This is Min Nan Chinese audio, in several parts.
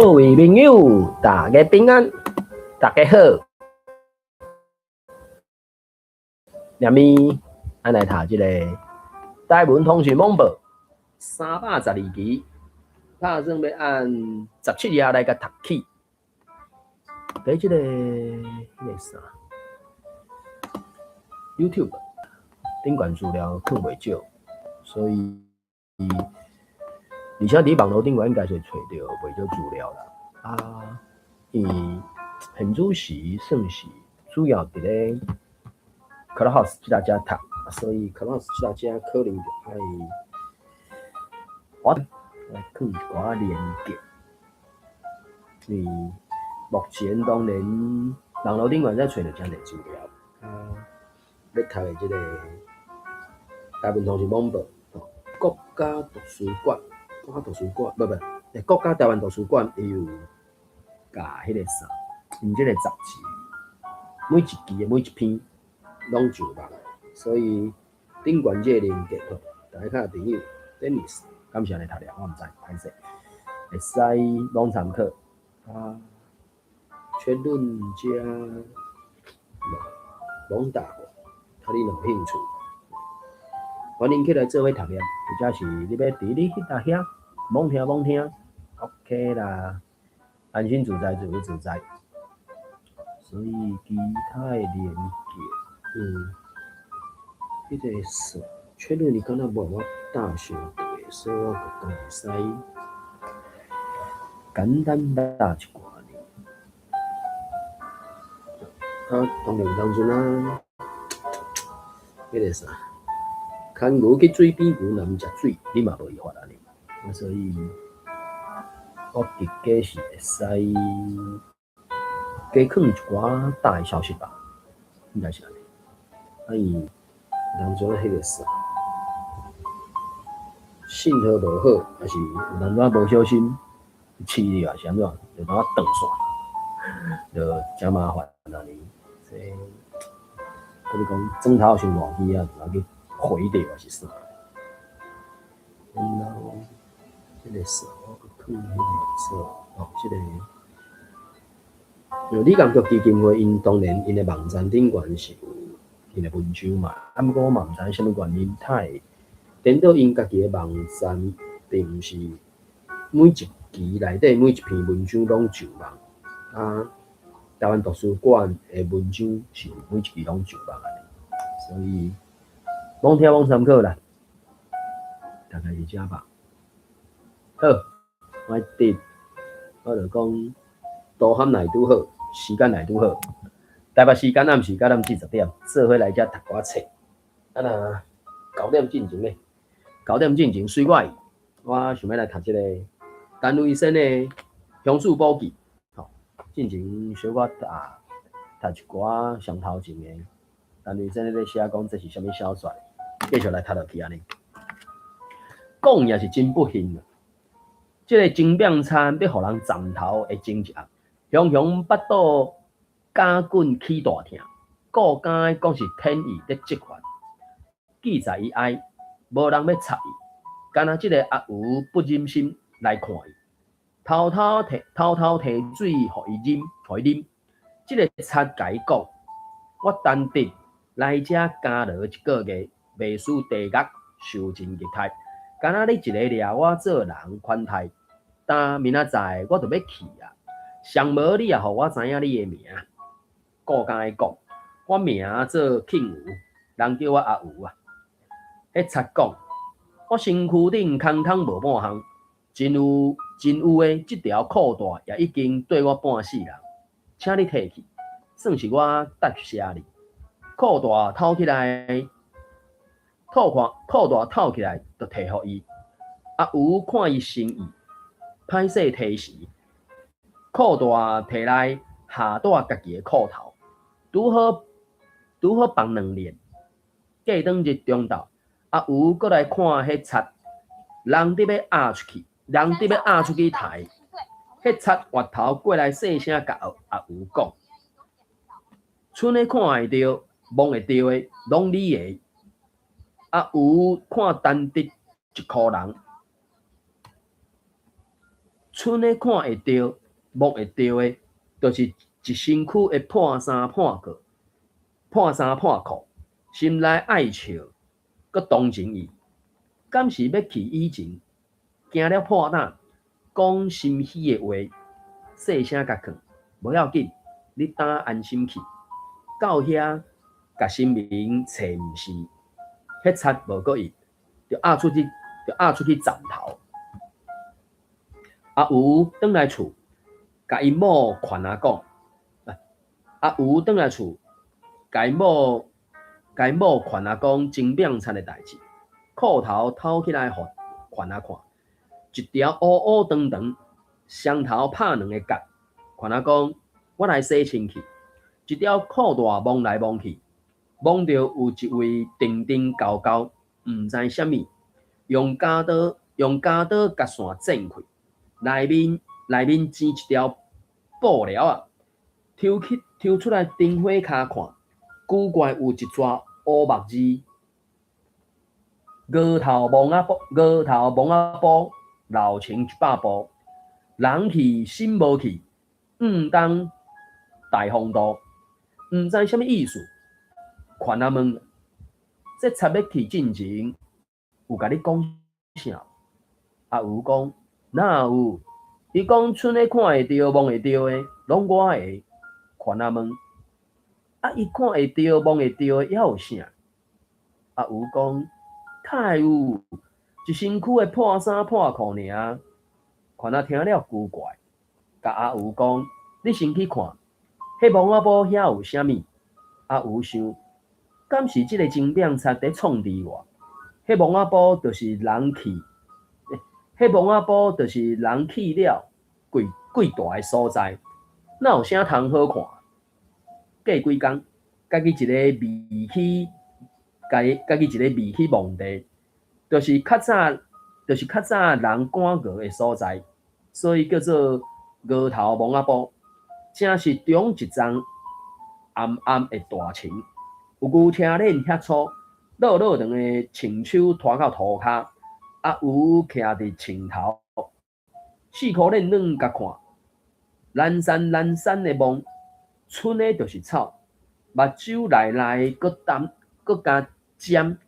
各位朋友，大家平安，大家好。下面咱來讀這个《台文通訊網報》312期，打算欲按17頁來共讀起。佇這个彼个啥，YouTube 頂懸資料囥袂少，所以而且佇網路頂懸應該是揣著袂少資料啦。啊，伊現主時算是主要佇咧 Clubhouse 這搭遮讀，所以 Clubhouse 這搭遮可能就愛我來囥一寡連結。因為目前當然網路頂懸才揣著誠濟資料，啊，欲讀的這个台文通訊網報，吼，國家圖書館，國家圖書館，無無，國家台灣圖書館伊有共彼个啥，𪜶這个雜誌，每一期的每一篇攏上網，所以頂懸這個連結吼，大家較有朋友，Dennis，敢是按呢讀了，我毋知，歹勢，會使攏參考。啊，全論遮攏答，看你若有興趣，歡迎起來做伙讀念，或者是你欲佇你彼搭遐罔聽罔聽，OK 啦，安心自在自由自在。所以其他的連結，彼个啥，確認伊敢若無我搭傷長，所以我就敢會使簡單搭一寡爾。啊，當然有當陣啊，彼个啥，牽牛去水邊，牛若毋食水，你嘛無伊法按呢。啊，所以我直覺是會使加囥一寡大的消息吧，應該是按呢。啊，伊有當陣彼个啥，信號無好，抑是有當陣無小心試著，抑是按怎，就當斷線，就誠麻煩按呢。這比如講枕頭傷大支啊，就去毀掉抑是啥。然後這个啥，我閣囥彼个做，哦，這个。因為李江國基金會，𪜶當然𪜶的網站頂懸是有𪜶的文章嘛，啊，毋過我嘛毋知影啥物原因，他會顛倒𪜶家己的網站，並毋是每一期內底每一篇文章攏上網，啊，台灣圖書館的文章是每一期攏上網按呢，所以罔聽罔參考啦，大概是這吧。好，我佇我就講，都喊來拄好，時間來拄好，台北時間暗時九點40點，做伙來遮讀寡冊。啊若9點進前咧，九點進前隨我意，我想欲來讀這个陳維生的《鄉事簿記》。吼，進前小可讀讀一寡上頭前的陳維生咧寫講這是啥物小說，繼續來讀落去按呢。講也是真不幸啊！這个鐘炳燦欲予人斬頭的前一暗，雄雄腹肚絞緊起大疼，顧家講是天意咧責罰，記在伊哀，無人欲插伊，干焦這个阿牛不忍心來看伊，偷偷提偷偷提水予伊啉，予伊啉。這个賊共伊講：我陳直來遮監牢一個月，袂輸地獄，受盡虐待，干焦你一个掠我做人款待，今明仔載我就欲去啊！上無你也予我知影你的名。顧家的講，我名做慶牛，人叫我阿牛啊。彼賊講，我身軀頂空空無半項，真有真有的，這條褲帶也已經綴我半世人，請你提去，算是我答謝你。褲帶偷起來，套看褲帶套起來，就提予伊。阿牛看伊誠意，歹勢提時，褲帶提來下帶家己的褲頭，拄好拄好綁兩鏈。過當日中晝，阿牛閣來看彼賊，人佇欲壓出去，人佇欲壓出去刣。彼賊回頭過來細聲共阿牛講：賰咧看會著、摸會著的，攏你的。阿牛看陳直一箍人，賰的看會著、摸會著的，就是一身軀的破衫破褲、破衫破褲，心內愛笑，閣同情伊。敢是欲去以前，驚了破膽，講心虛的話，細聲共勸，無要緊，你擔安心去。到遐，共神明揣毋是，彼賊無閣伊，就壓出去，就壓出去斬頭。阿吳轉來厝，共𪜶某勸仔講，阿吳轉來厝，共𪜶某勸仔講鐘拚賊的代誌，褲頭偷起來予勸仔看，一條烏烏長長，雙頭拍兩个結，勸仔講，我來洗身軀，這條褲帶摸來摸去，摸著有一位滇滇厚厚，毋知啥物，用鉸刀共線剪開，內面剪一條布料仔，抽出來燈火跤看，古怪有一逝烏目字，額頭摸仔布，額頭摸仔布，路程100步，人去心無去，向東大風度，毋知啥物意思。勸仔問，這賊欲去進前，有共你講啥？阿吳講，哪有？伊講賰的看會著、摸會著的，攏我的。勸仔問，啊，伊看會著、摸會著的，猶有啥？阿吳講，哪會有，一身軀的破衫破褲爾。勸仔聽了古怪，共阿吳講，你先去看，彼摸仔布遐有啥物？阿吳想，敢是這个鐘拚賊佇創治我？彼摸仔布就是人去，彼摸仔布就是人去了鬼鬼蹛的所在，哪有啥通好看？過幾工，家己一个未去，家己一个未去墓地，就是較早人趕牛的所在，所以叫做額頭摸仔布。正是中一叢暗暗的大楣，有牛車輪遐粗，落落長的銃手拖到塗跤，阿吳徛佇銃頭，四箍輪轉共看，懶散懶散的望，賰的就是草，目睭內內閣澹閣加尖，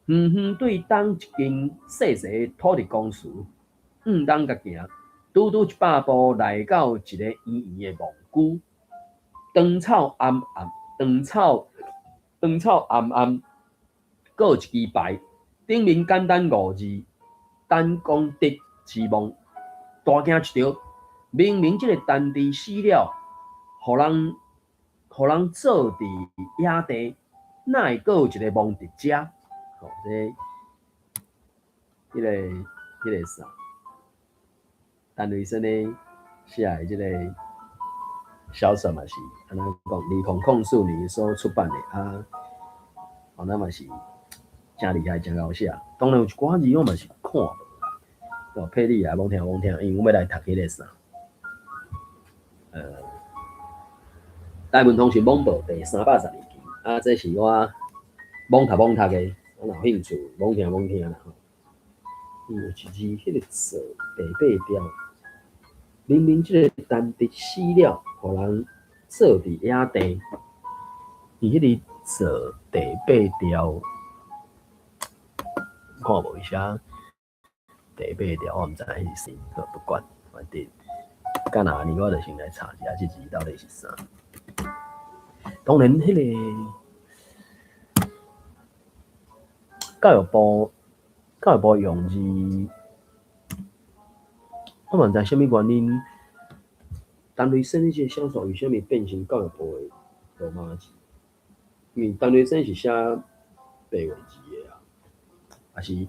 遠遠對東一間細細的土地公祠，向東共行，拄拄100步來到一个圓圓的墓區，長草暗暗，長草暗暗，閣有一支牌，頂面簡單五字：陳功德之墓。大驚一著，明明這个陳治死了，予人做佇野地，哪會閣有一个墓佇遮？吼，這彼个啥？陳瑞生咧寫的這个小說嘛是按怎講？2004年所出版的啊，哦，那嘛是誠厲害，誠𠢕寫。當然有一寡字我嘛是看無啦。哦，配你啊，罔聽罔聽，因為阮欲來讀彼个啥？大文通訊網報第312期，啊，這是我罔讀罔讀的，我若有興趣，罔聽罔聽啦吼。有一字，彼个做第八條，明明這个陳治死了，予人做佇野地，伊彼个做第八條，看無伊寫第八條，我毋知影彼是啥，不管，反正敢若按呢，我就先來查一下這字到底是啥。當然，彼个教育部用字，我嘛毋知啥物原因，陳瑞生這个小說為啥物變成教育部的羅馬字？因為陳瑞生是寫白話字的啊，抑是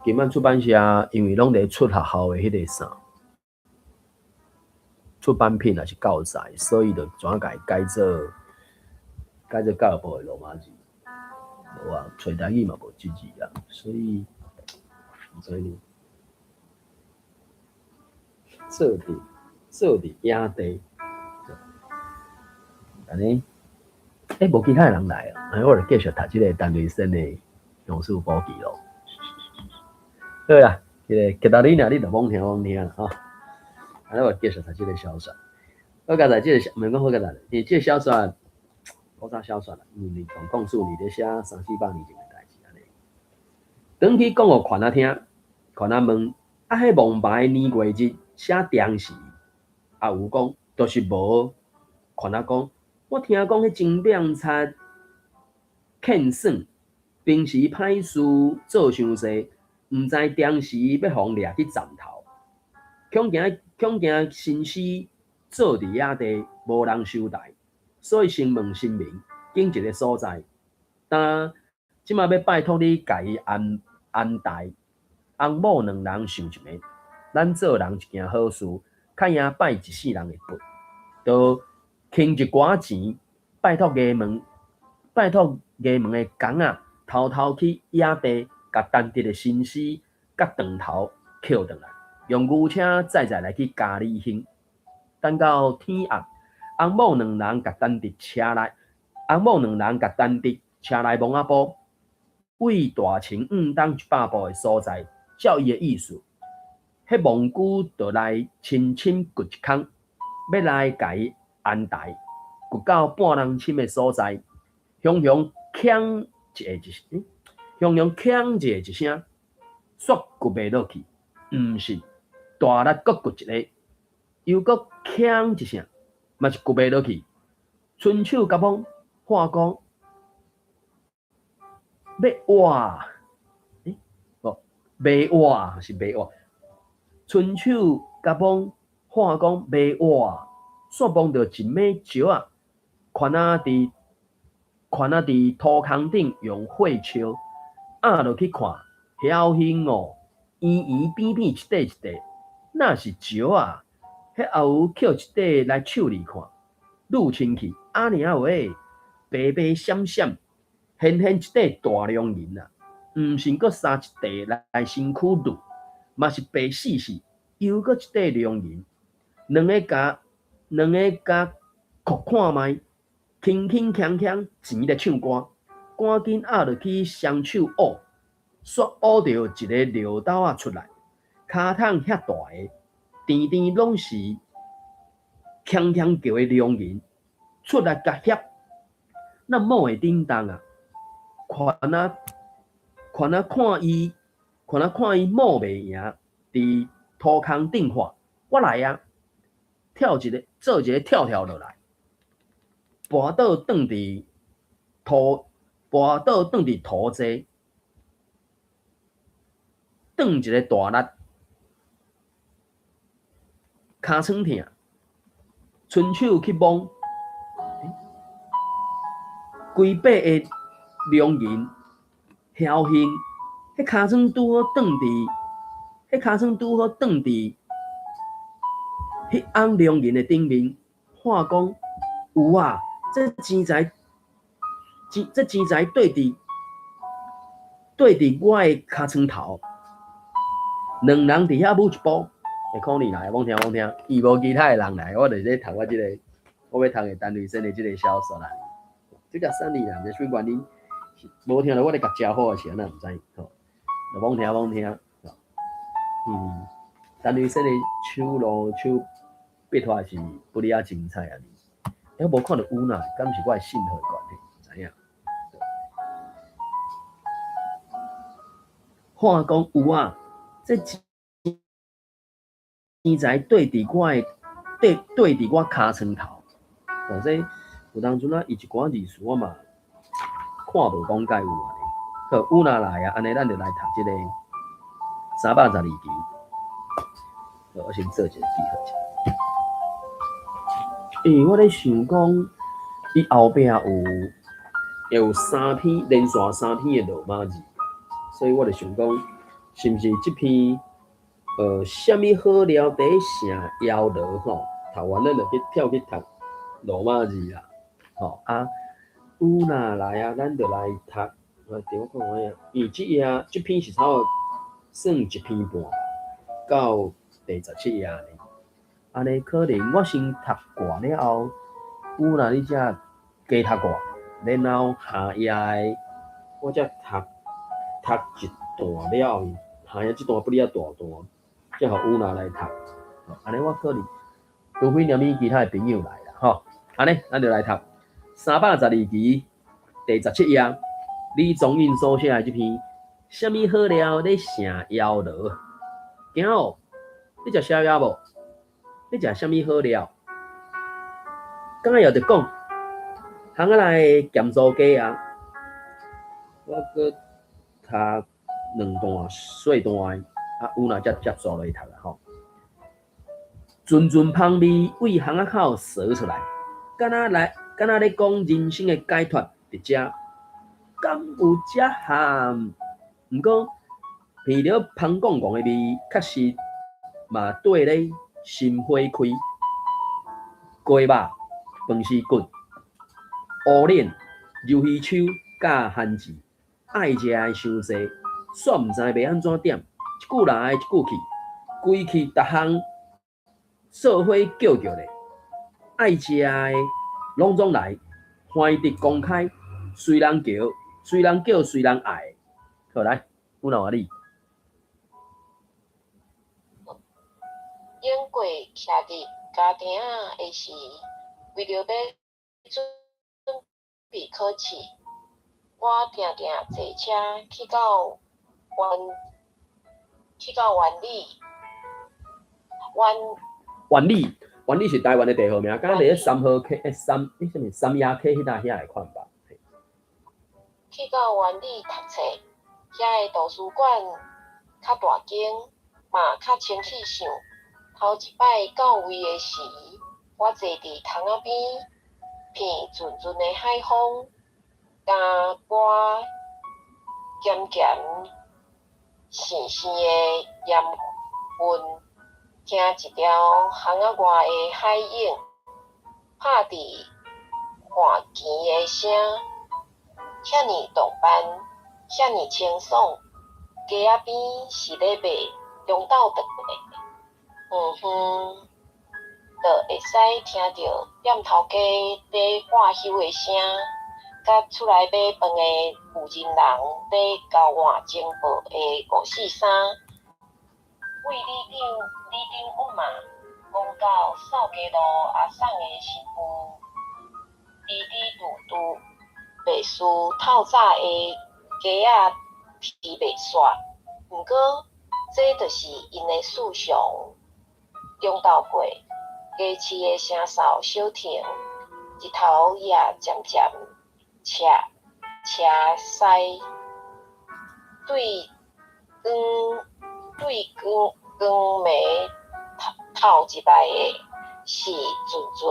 金漢出版社因為攏佇出學校的彼个啥出版品抑是教材，所以就轉共伊改做教育部的羅馬字。無啊，揣台語嘛無這字啊，所以毋知呢。做佇野地，按呢，無其他的人來啊，按呢我就繼續讀這个陳瑞生的鄉事簿記囉。好啦。彼个吉達里娜，你著罔聽罔聽啦吼。按呢我繼續讀這个小說。好佳哉，這个毋免講好佳哉，因為這个小說古早小說啦，因為講講述你咧寫三四百年前的代誌按呢。轉去講予權仔聽，權仔問：啊，彼王牌年月日寫定時？阿有講，就是無。權仔講，我聽講彼鐘變賊欠耍，平時歹事做傷濟，毋知定時欲予掠去斬頭。恐驚新屍做佇野地，無人收代，所以先問神明，揀一个所在。但這馬欲拜託你共伊安安代，翁某兩人想一暝，咱做人一件好事，較贏拜一世人的佛。就囥一寡錢，拜託衙門的工仔，偷偷去野地，共陳直的身屍佮斷頭抾轉來，用牛車載載來去嘉里興。等到天暗，翁某兩人共陳直車來，翁某兩人共陳直車來墓仔埔，位大清向東100步的所在，照伊的意思，彼戇龜就來深深掘一空，欲來共伊安代，掘到半人深的所在，雄雄鏘一下一聲，雄雄鏘一下一聲，煞掘袂落去，毋是大力閣掘一下，又閣鏘一聲，嘛是掘袂落去。伸手共摸，喊講欲活，無袂活是袂活。伸手共摸，喊講袂活，煞摸著一枚石仔，權仔佇土空頂用火燒，壓落去看，曉興哦，圓圓扁扁一塊一塊，若是石仔？彼阿有抾一塊來手裡看，愈清氣，阿娘喂，白白閃閃，現現一塊大龍銀啊！毋信閣捎一塊來身軀攄，嘛是白死死，又閣一塊龍銀，兩个共擴看覓，輕輕鏘鏘錢咧唱歌，趕緊壓落去雙手握，煞握著一个尿兜仔出來，跤桶遐大个，甜甜攏是鏘鏘叫的龍銀，出來共翕，咱某會振動啊！權仔看伊某袂贏，佇土空頂喊：我來啊！跳一个，做一个跳跳落來，跋倒轉佇土地，轉一个大力，尻川疼，伸手去摸，規塊的龍銀，僥倖，彼尻川拄好轉佇彼甕龍銀的頂面，喊講有啊！這錢財對佇我的尻川頭，兩人佇遐舞一步，會可能來，罔聽罔聽，伊無其他的人來，我就咧讀我這个，我欲讀的陳瑞生的這个小說啦。這個三年啦，毋知啥物原因，無聽著我咧共招呼是按怎毋知吼，就罔聽罔聽。陳瑞生的手路手筆法是不離仔精彩啊！欸，我無看著有哪，敢是我的信號的關係，毋知影。喊講有啊，這錢財對佇我尻川頭，哦，這有當陣啊，伊一寡字詞我嘛看無講解有按呢。好，有哪來啊？按呢咱就來讀這个312期。好，我先做一个記號者。欸，我咧想講，伊後壁會有三篇連續三篇的羅馬字，所以我就想講，是毋是這篇啥物好料佇聖夭羅吼？讀完咱就去跳去讀羅馬字啦，吼啊，有若來啊，咱就來讀。我等我看覓啊，因為這頁這篇是差不多算一篇半，到第17頁呢。按呢可能我先讀過了後，有若你才加讀過，然後下頁的我才讀讀一段了後，下這段不哩較大段，才予烏娜來讀。按呢我可能，除非連物其他的朋友來啦，吼。按呢，咱就來讀312期第17頁，李宗胤所寫的這篇，啥物好料咧成妖嬈？囝哦，你食宵夜無？你食啥物好料？敢會曉著講，巷仔內鹹酥雞啊！我閣讀兩段細段的，啊，有若才接續落去讀啦吼。陣陣芳味對巷仔口趖出來，敢若來，敢若咧講人生的解脫佇遮，敢有遮譀？毋過，聞著芳摃摃的味，確實嘛綴咧心花開。雞肉、飯絲骨、烏龍、魷魚鬚佮番薯，愛食的傷濟，煞毋知欲按怎點，一句來一句去，規氣逐項做伙叫叫咧，愛食的攏總來，歡得公開，隨人叫，隨人叫，隨人愛。好來，有哪話你？永過徛佇家庭仔的時，為著欲準備考試，我定定坐車去到員里，員員里，員里是台灣的地號名，敢若佇咧三和溪，欸三，欸啥物三亞溪彼搭遐的款吧？去到員里讀冊，遐的圖書館較大間，嘛較清氣想。頭一擺到位的時，我坐佇窗仔邊，闻陣陣的海風，加抹鹹鹹腥腥的鹽分，聽一條巷仔外的海湧拍佇岸墘的聲，遐爾浪漫，遐爾清爽。街仔邊是咧賣中晝頓的，遠遠就會使聽著店頭家咧喝酒的聲，佮出來買飯的有閒人咧交換情報的五四三。對里長里長姆媽講到掃街路阿送的新婦，支支拄拄袂輸透早的雞仔皮袂煞。毋過，這就是𪜶的日常。中晝過，街市的聲掃小停，日頭也漸漸斜斜西，對光對光光暝透入來的是陣陣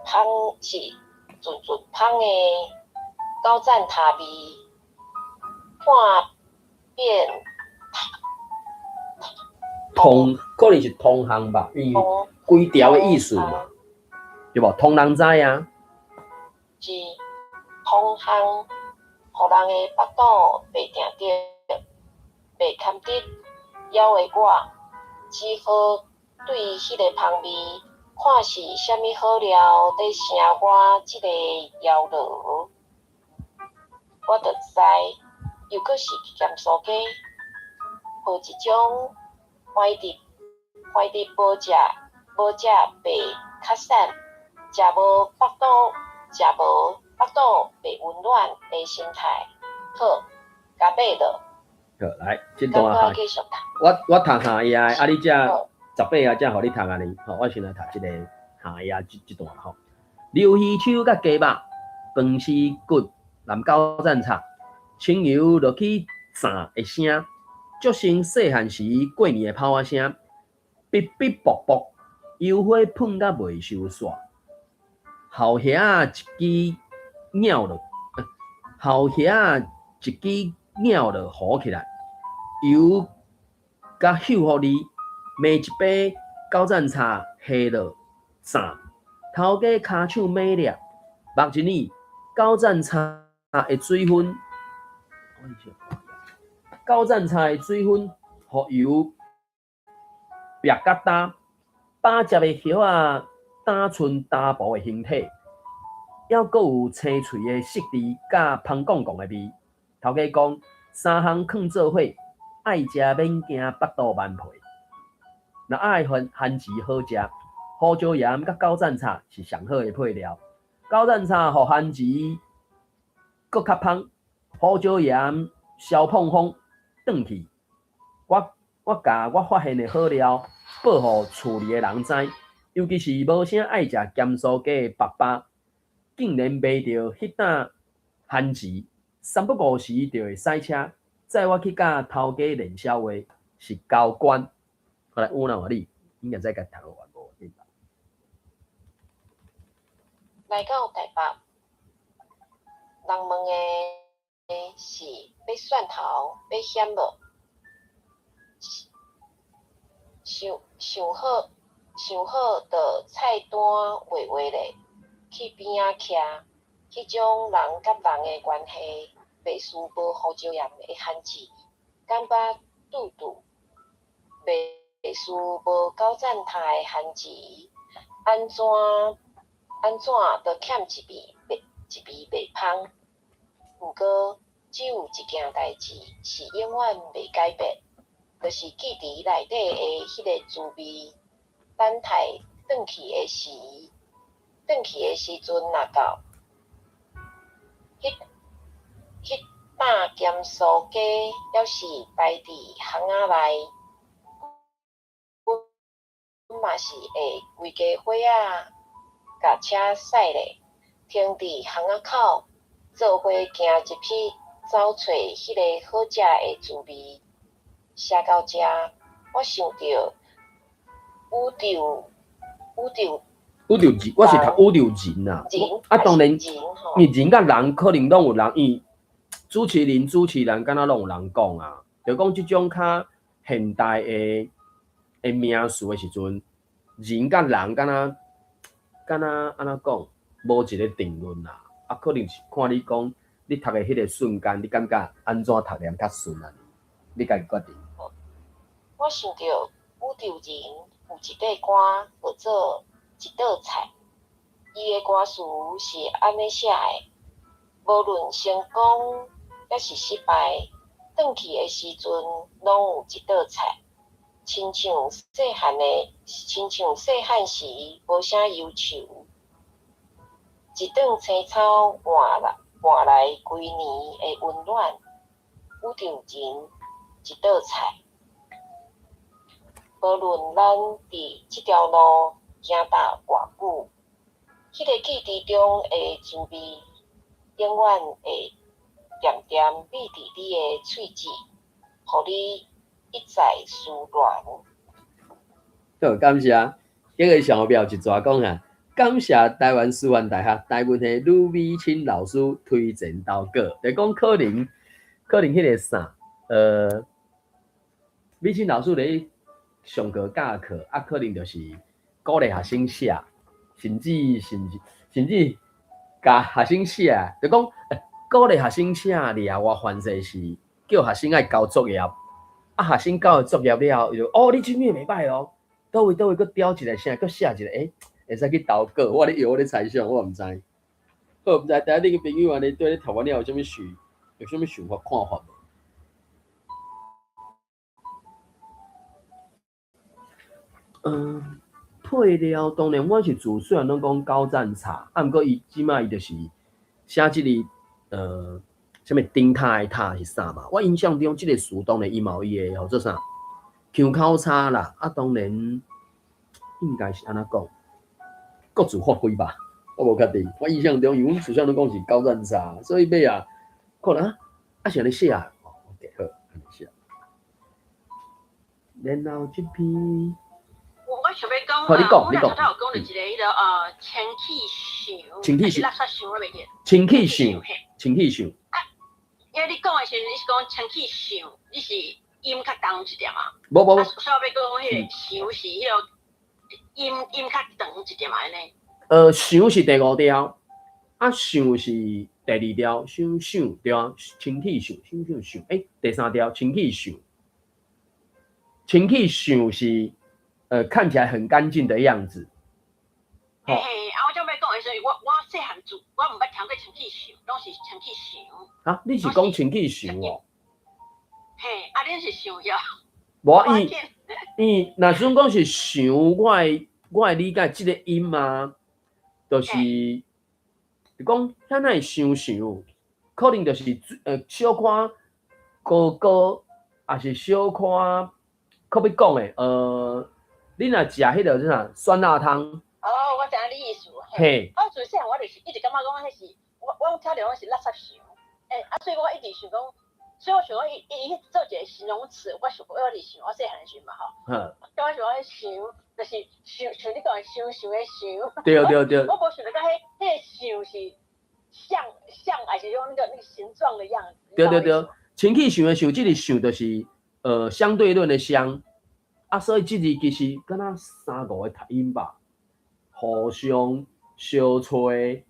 芳是陣陣芳的九層塔味，看遍通可能是通行吧，因為規條的意思嘛，對無？通人知啊。是通行，予人的腹肚袂定著，袂堪得枵的我，只好對彼个芳味，看是啥物好料咧成我這个妖嬈。我就知，又閣是鹹酥雞，予一種懷著懷著無食無食袂較瘦，食無腹肚食無腹肚袂溫暖的心態。好，共買落。好，來，這段繼續讀。我讀下頁的，啊，你這18頁才予你讀按呢，吼，我先來讀這个下頁這這段吼。魷魚鬚佮雞肉，飯絲骨淋九層塔，清油落去炸的聲，足像細漢時過年的炮仔聲，嗶嗶啵啵，油火噴甲袂收煞。鱟魚仔一支咬落，鱟魚仔一支咬落糊起來，油佮嗅予味，罵一杯九層塔下落炸，頭家跤手猛掠，目一暝九層塔的水分，九層塔的水分予油逼甲焦，飽汁的葉仔焦賰查埔的形體，猶閣有青喙的色緻佮芳摃摃的味。頭家講三項囥做伙，愛食免驚腹肚挽皮。若愛番番薯好食，胡椒鹽佮九層塔是上好的配料。九層塔予番薯閣較芳，胡椒鹽消膨風，轉去。我共我發現的好料報予厝裡的人知，尤其是無啥愛食鹹酥雞的爸爸，竟然賣著彼擔番薯，三不五時就會駛車載我去佮頭家練痟話，是交關。好來，有哪話你應該再共讀完無？來到台北，人問的是欲蒜頭欲薟無？想想好想好，就菜單畫畫咧，去邊仔徛。彼種人佮人的關係，袂輸無胡椒鹽的番薯，感覺拄拄；袂輸無九層塔的番薯，按怎按怎都欠一味袂一味袂芳。毋過，只有一件代誌是永遠袂改變，就是記佇內底的彼个滋味。等待轉去的時，轉去的時陣若到，彼彼擔鹹酥雞猶是擺佇巷仔內，阮嘛是會規家伙仔共車駛咧，停佇巷仔口，做伙行入去走揣彼个好食的滋味。寫到遮，我想著宇宙宇宙宇宙人，我是讀宇宙人啊。啊，當然，因為人佮人可能攏有人，因為主持人敢若攏有人講啊，就講這種較現代的名詞的時陣，人佮人敢若按怎講，無一個定論啦。啊，可能是看你講，你讀的彼個瞬間，你感覺按怎讀念較順啊？你家己決定。我想著宇宙人有一塊歌號做一道菜，伊的歌詞是按呢寫的：無論成功抑是失敗，轉去的時陣攏有一道菜。親像細漢的，親像細漢時無啥憂愁，一頓青草換來規年的溫暖。宇宙人一道菜，無論咱佇這條路行踏偌久，彼个記憶中的滋味，永遠會恬恬味佇你的喙舌，予你一再思戀。好，感謝。這个上後壁有一逝講啊，感謝台灣師範大學台文系呂美琴老師推薦投稿，就講可能彼個啥，美琴老師咧上課教課，啊，可能就是鼓勵學生寫，甚至共學生寫，就講鼓勵學生寫掠我凡勢是叫學生愛交作業，啊，學生交了作業了後，伊就哦，你這物袂䆀哦，佗位佗位閣雕一個啥，閣寫一個，欸，會使去投稿，我咧搖我咧猜想，我毋知。好，毋知台頂个朋友按呢對咧讀完了有啥物想，有啥物想法看法無？配料當然我是自細漢攏講九層塔，啊，毋過伊這擺伊就是寫這个啥物燈塔的塔是啥嘛？我印象中這个詞當然伊嘛有伊的號做啥，腔口差啦，啊，當然應該是按怎講，各自發揮吧，我無確定。我印象中，因為阮自細攏講是九層塔，所以尾啊，可能啊是按呢寫啊，哦，OK 好，按呢寫。然後這篇。我想欲講啊，我頭拄有講著一个彼个清氣想，清氣想，垃圾想我袂記。清氣想，清氣想。啊，因為你講的時陣，你是講清氣想，你是音較重一點啊？無無無。所以我欲講彼个想是彼个音較長一點按呢。想是第五調，啊想是第二調，想想對啊，清氣想，想想想，欸，第三調清氣想，清氣想是。看起來很乾淨的樣子。嘿嘿，啊，我正欲講的時陣，我細漢自，我毋捌聽過清氣想，攏是清氣想。啊，你是講清氣想哦？嘿，啊，恁是想遐？無伊伊，若算講是想，我會理解這個音啊，就是就講遐哪會想想，可能就是小可高高，抑是小可較欲講的，你若食彼個啥酸辣湯。哦，我知影你意思。嘿。我自細漢我就是一直感覺講彼是，我聽著講是垃圾想，欸，啊，所以我一直想講，所以我想講伊伊做一個形容詞，我想我佇想我細漢時陣嘛吼。我想講想，就是想像你講的想想的想。對對對。我無想著講彼個想是像像，還是講那個形狀的樣子。對對對，清氣想的想，這個想就是相對論的相，啊，所以這字其實敢若三五個讀音吧，互相相揣，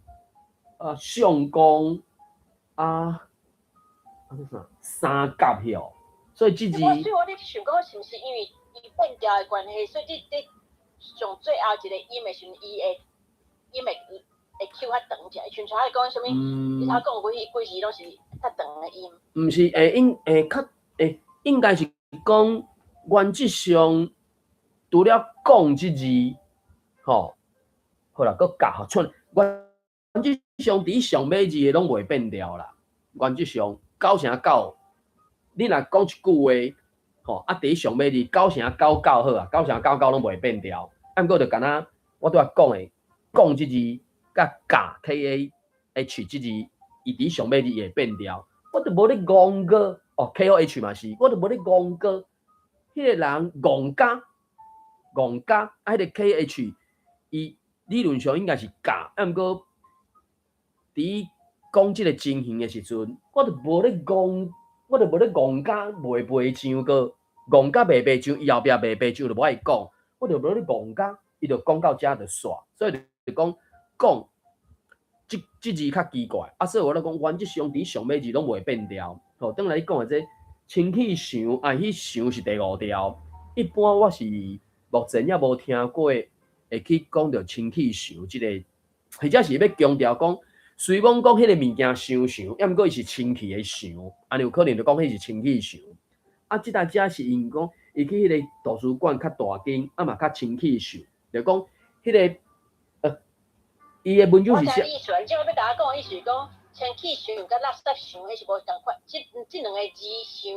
啊，相公，啊，啊這啥三甲吼，所以這字。我所以我咧想講，是毋是因為伊變調的關係，所以你上最後一個音的時陣，伊會音會 Q 較長一下，親像伊講啥物，你頭講幾幾字攏是較長的音。毋是，欸，應欸較欸，應該是講原則上除了講這字，吼，好啦，閣加吼，出原則上佇上尾字的攏袂變調啦。原則上九成九，你若講一句話，吼，啊，佇上尾字九成九九好啊，九成九九攏袂變調。啊，毋過就敢若我拄仔講的，講這字佮加 K A H 這字，伊佇上尾字會變調。我就無咧戇過，哦，K O H 嘛是，我就無咧戇過。彼個人戇甲戇甲，啊，彼個 K H，伊理論上應該是加，啊，毋過佇講這個情形的時陣，我就無咧戇，我就無咧戇甲袂袂上過，戇甲袂袂上，伊後壁袂袂上就無愛講，我就無咧戇甲，伊就講到遮就煞，所以就講講這這字較奇怪，啊，所以我咧講原則上佇上尾字攏袂變調。吼，轉來你講的這清氣想，啊，彼想是第五調。一般我是目前猶無聽過會去講著清氣想這個，或者是欲強調講，雖罔講彼個物件傷想，抑毋過伊是清氣的想，按呢有可能就講彼是清氣想。啊，這代遮是因講，伊去彼個圖書館較大間，啊嘛較清氣想，就講彼個伊的文章是寫。我知你意思，你這欲共我講的意思是講，清氣想佮垃圾想，彼是無仝款，這這兩個字想，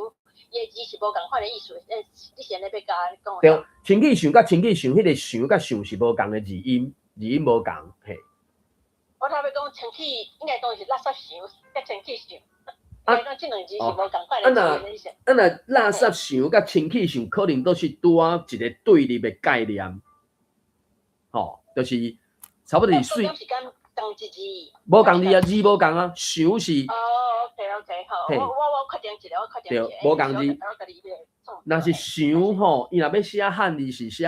伊的字是無仝款的意思。欸，你是按呢欲共我講？對，清氣想佮清氣想，彼個想佮想是無仝的字音，字音無仝，嘿。我頭欲講清氣，應該講是垃圾想佮清氣想。啊，講這兩字是無仝款的字。啊若垃圾想佮清氣想，可能都是拄仔一個對立的概念，吼，就是差不多是水。無仝字啊，字無仝啊，想是。哦，OK OK，好，我確定一下，我確定一下。對，無仝字。若是想吼，伊若欲寫漢字是寫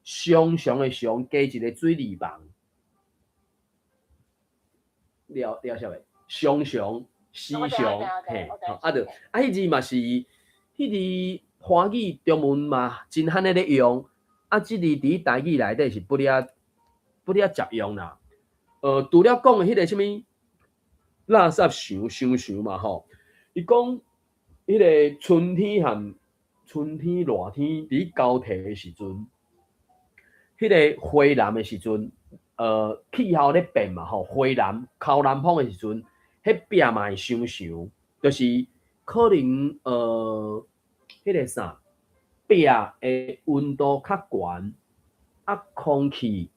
常常的常加一個水字旁。了了曉未？常常時常，嘿，啊著，啊，彼字嘛是，彼字華語中文嘛真罕咧咧用，啊，這字佇台語內底是不了不了捷用啦。除了講的彼個啥物垃圾想想想嘛吼，伊講彼個春天和春天熱天佇交替的時陣，彼個回南的時陣，氣候咧變嘛吼，回南靠南風的時陣，彼壁嘛會傷傷，就是可能彼個啥壁的溫度較懸，啊，空氣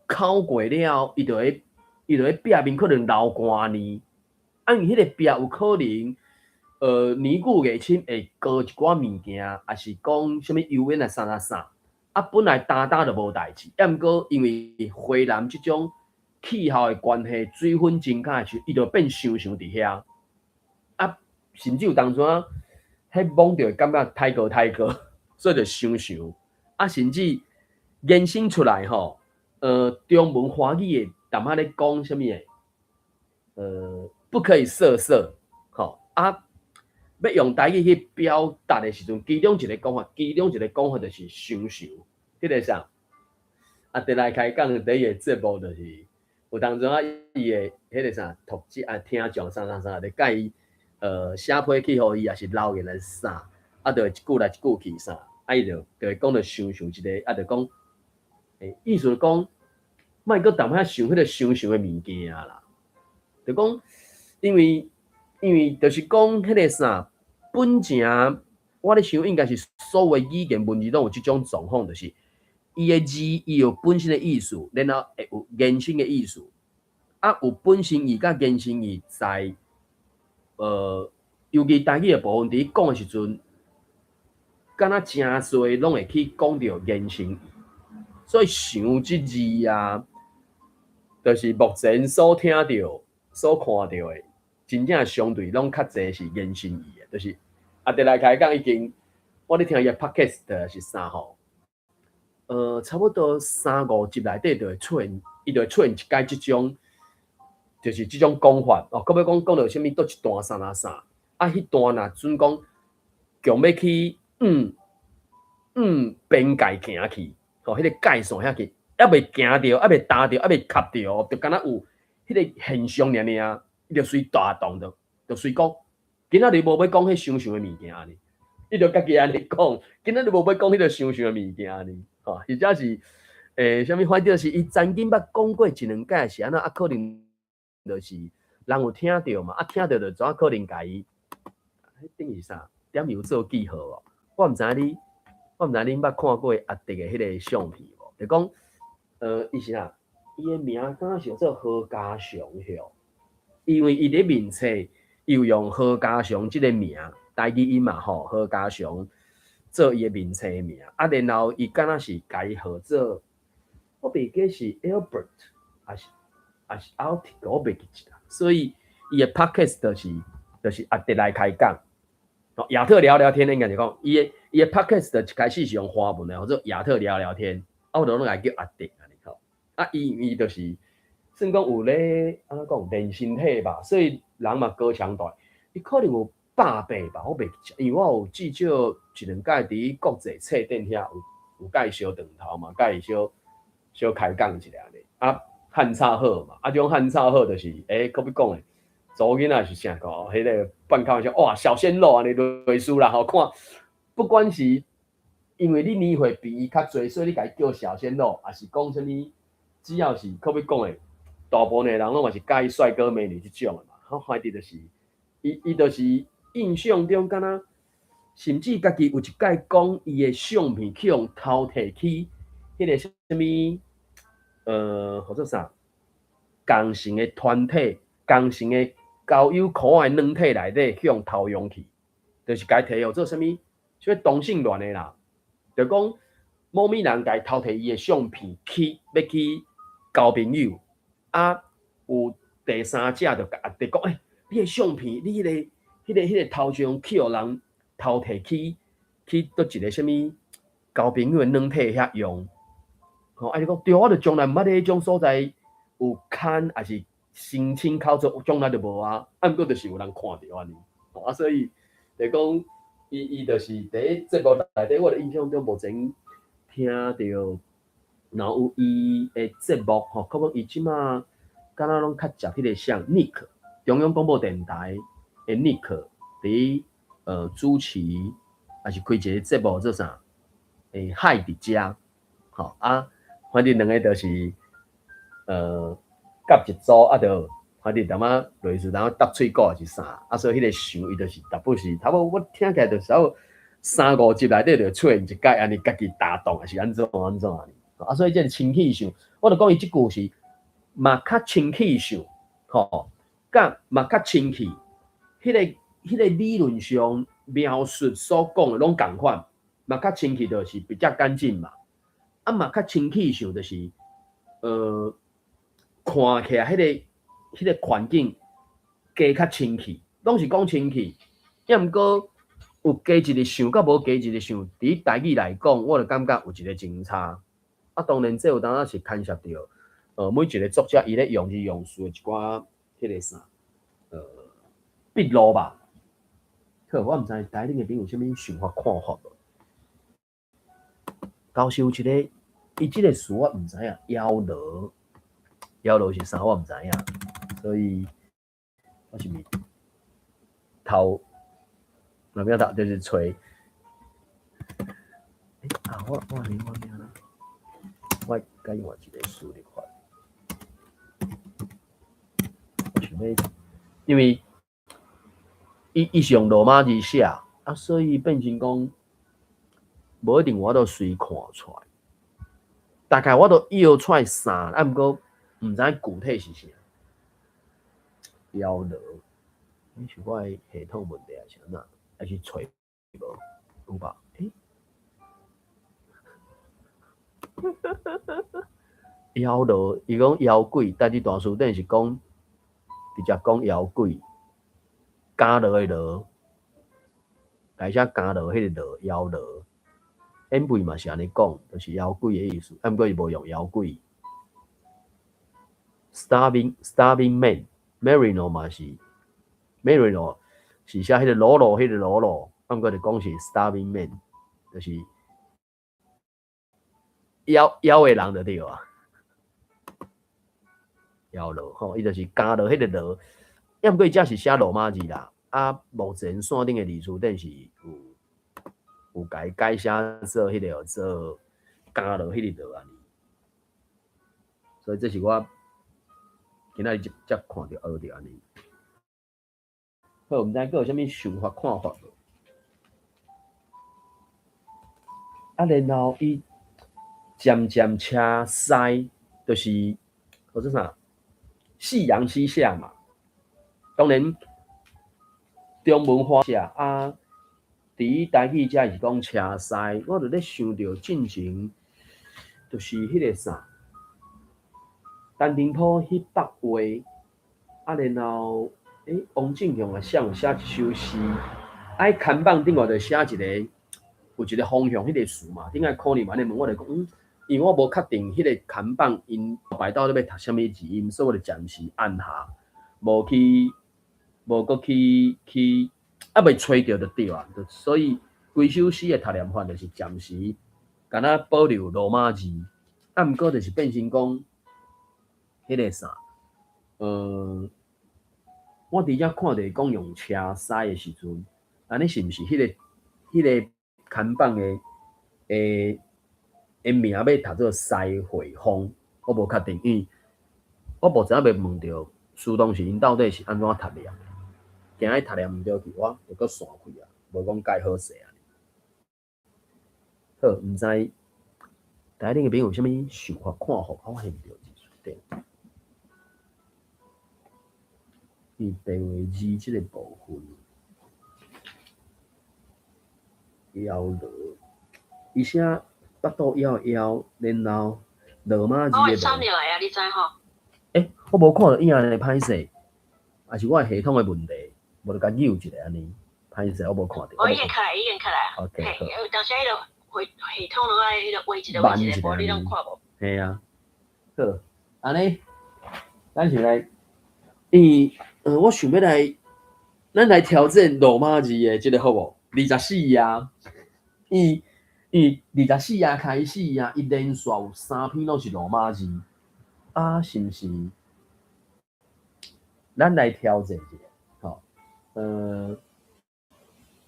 口過了，伊就會壁面可能流汗呢，啊，因為彼個壁有可能，年久月深會擱一寡物件，抑是講啥物油煙啊啥啥啥，啊，本來焦焦就無代誌，抑毋過因為回南這種氣候的關係，水分增加的時陣，伊就變傷傷佇遐，啊，甚至有當陣仔，彼摸著會感覺太過太過，所以就傷傷，啊，甚至延伸出來吼，中文華語的淡仔咧講啥物的，不可以色色，吼，啊，欲用台語去表達的時陣，其中一個講法，其中一個講法就是傷傷，彼個啥？啊，佇來開講第一個節目就是，有當陣仔伊的彼個啥讀者啊聽眾啥啥啥咧佮伊寫批去予伊，抑是留言來啥？啊，就會一句來一句去啥，啊，伊就會講著想想一個，啊，就講，意思就講，莫閣踮遐想彼個想想的物件啦，就講，因為就是講彼個啥，本前我咧想應該是所有語言文字攏有這種狀況，就是伊的字伊有本身的意思，然後會有延伸的意思，啊，有本身義佮延伸義在，尤其台語的部分，佇講的時陣，敢若誠濟攏會去講著延伸義，所以想這字啊，就是目前所聽著、所看著的，真正相對攏較濟是延伸義的，就是阿德來開講已經，我咧聽伊的 podcast 是啥吼？差不多三五集內底就會出現，伊就會出現一擺這種，就是這種講法哦。閣欲講講著啥物，佗一段啥啥啥，啊，彼段若準講強欲去邊界行去，吼，彼個界線遐去，猶未行著，猶未踏著，猶未磕著，就敢若有彼個現象爾爾，伊就隨大動著，就隨講，今仔日無欲講彼想想的物件呢，伊就家己按呢講，今仔日無欲講彼個想想的物件呢，吼，或者是啥物，反正是伊曾經捌講過一兩擺是按怎，啊，可能就是人有聽著嘛，啊，聽著就怎可能共伊，彼等於啥？點油做記號哦。我毋知恁捌看過阿德的彼個相片無？就講，伊是啥？伊的名敢若是叫做何家祥許，因為伊佇面冊，伊有用何家祥這個名，台語音嘛吼，何家祥做伊的面冊名，啊，然後伊敢若是共伊號做，我袂記是 Albert，抑是 Altic，我袂記得啦。所以伊的 podcast 就是阿德來開講，哦，亞特聊聊天應該是講，伊的 podcast 一開始是用華文的，號做亞特聊聊天，啊，我就攏共伊叫阿德按呢吼，啊，伊就是算講有咧，按怎講練身體吧，所以人嘛高強大，伊可能有100八吧，我袂記得，因為我有至少一兩擺佇國際冊店遐有共伊相撞頭嘛，共伊小小開講一下按呢，啊，漢草好嘛，啊，這種漢草好就是，閣欲講的，查某囡仔是啥個？彼個半開玩笑，哇，小鮮肉按呢類似啦吼，看不管是因為你年歲比伊較濟，所以你共伊叫小鮮肉，抑是講啥物，只要是閣欲講的，大部分的人攏嘛是佮意帥哥美女這種的嘛，好，反正就是，伊就是印象中敢若，甚至家己有一擺講伊的相片去予偷提去，彼個啥物，號做啥？共性的團體，共性的交友圈的軟體內底去予偷用去，就是共伊提號做啥物？啥物同性戀的啦，就講某物人共伊偷提伊的相片去，欲去交朋友，啊，有第三者就共阿德講，你的相片，你彼個頭像去予人偷提去，去佗一個啥物交朋友的軟體遐用，吼，啊，伊講對，我就從來毋捌佇彼種所在有牽，抑是申請口座，從來就無啊，啊，毋過就是有人看著按呢，啊，所以就講，伊就是佇節目內底，我的印象中目前聽著，若有伊的節目吼，可能伊這馬敢若攏較接彼個啥 Nick，中央廣播電臺的 Nick 佇主持，抑是開一個節目做啥？海佇遮，吼啊，反正兩個就是夾一組啊，就反正淡仔類似淡仔搭喙鼓抑是啥，啊，所以彼個想伊就是逐擺是差不多，我聽起來就是差不多三五集內底就出現一擺按呢，家己打動抑是按怎按怎按呢？啊，所以這個清氣想，我就講伊這句是嘛較清氣想，吼，佮嘛較清氣，彼個理論上描述所講的攏仝款，嘛較清氣就是比較乾淨嘛，啊嘛較清氣想就是，看起來彼個環境加較清氣，攏是講清氣，抑毋過有加一個想佮無加一個想，佇台語來講，我就感覺有一個真差。啊，當然這有當時是牽涉著，每一個作者伊咧用字用詞的一寡彼個啥，筆路吧。好，我毋知台頂的朋友有啥物想法看法無？教授有一個，伊這個詞我毋知影，妖羅，妖羅是啥我毋知影，所以我是毋是頭，若欲讀就是揣我我你我咩啦？我改換一个輸入法。我想欲，因為伊是用羅馬字寫，啊，所以變成講無一定我都隨看出來。大概我都臆出來啥，啊，毋過毋知具體是啥。妖羅，你是我的系統問題還是按怎？還是揣無？有吧？欸？妖羅，伊講妖鬼，但是大辭典是講直接講妖鬼，加羅的羅，改寫加羅彼个羅，妖羅。演輩嘛是按呢講，就是妖鬼的意思，啊，毋過伊無用妖鬼。Starving man, Marino 嘛是 Marino 是寫彼个羅羅，彼个羅羅，啊，毋過就講是 Starving man，就是枵枵的人就對啊。妖羅吼，伊就是加落彼个羅，抑毋過伊遮是寫羅馬字啦。啊，目前線頂的字辭典是有共伊改寫做彼个做加落彼個羅按呢。所以這是我今仔日才看著學著按呢。好，毋知閣有啥物想法看法無？啊，然後伊漸漸車西，就是叫做啥？夕陽西下嘛。當然，中文化寫啊，佇台語遮是講車西，我就咧想著進前，就是彼個啥，陳澄波彼幅畫，啊，然後，王俊雄也寫有寫一首詩，啊，彼看板頂頭就寫一個，有一個方向彼個詞嘛，頂下可能嘛咧問我就講，因為我無確定彼個看板𪜶擺到底欲讀啥物字音，所以我就暫時按下，無去，無閣去去，猶未揣著就對啊。所以規首詩的讀念法就是暫時，敢若保留羅馬字，啊，毋過就是變成講，彼個啥，我佇遮看著講用車西的時陣，按呢是毋是彼個看板的名欲讀做西匯豐？我無確定，因為我目前猶未問著蘇東是𪜶到底是按怎讀念，驚伊讀念毋對去，我就閣散開啊，無講蓋好勢按呢。好，毋知台頂的朋友有啥物想法看法？我還毋著對。伊白話字這个部分，枵羅，伊寫腹肚枵枵，然後羅馬字的。我入來啊，你知吼？我無看著影呢，歹勢，抑是我的系統的問題，無就共扭一下按呢，歹勢，我無看著。我已經開來，已經開來啊。 OK，好。有當時彼个系統攏愛彼个畫一个畫一個，無你攏看無。嘿啊，好，按呢，咱先來，伊，我想欲來，咱來挑戰羅馬字的這个好無？24頁，伊24頁開始啊，伊連續有三篇攏是羅馬字，啊，是毋是？咱來挑戰一下，吼，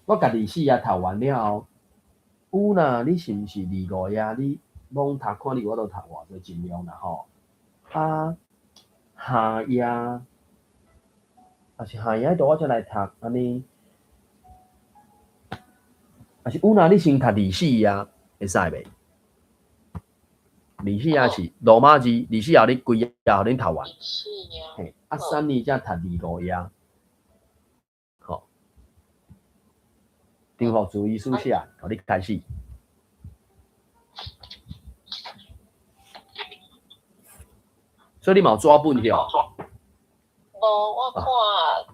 我共24頁讀完了後，有若你是毋是25頁？你罔讀看你有法度讀偌濟，盡量啦吼。啊，下頁，抑是下頁彼度我才來讀，按呢，抑是有若你先讀24頁，會使袂？24頁是羅馬字，24頁你規頁予恁讀完。嘿，啊，三年才讀25頁，吼。張福慈醫師寫，予你開始。所以你嘛有紙本許？無，我看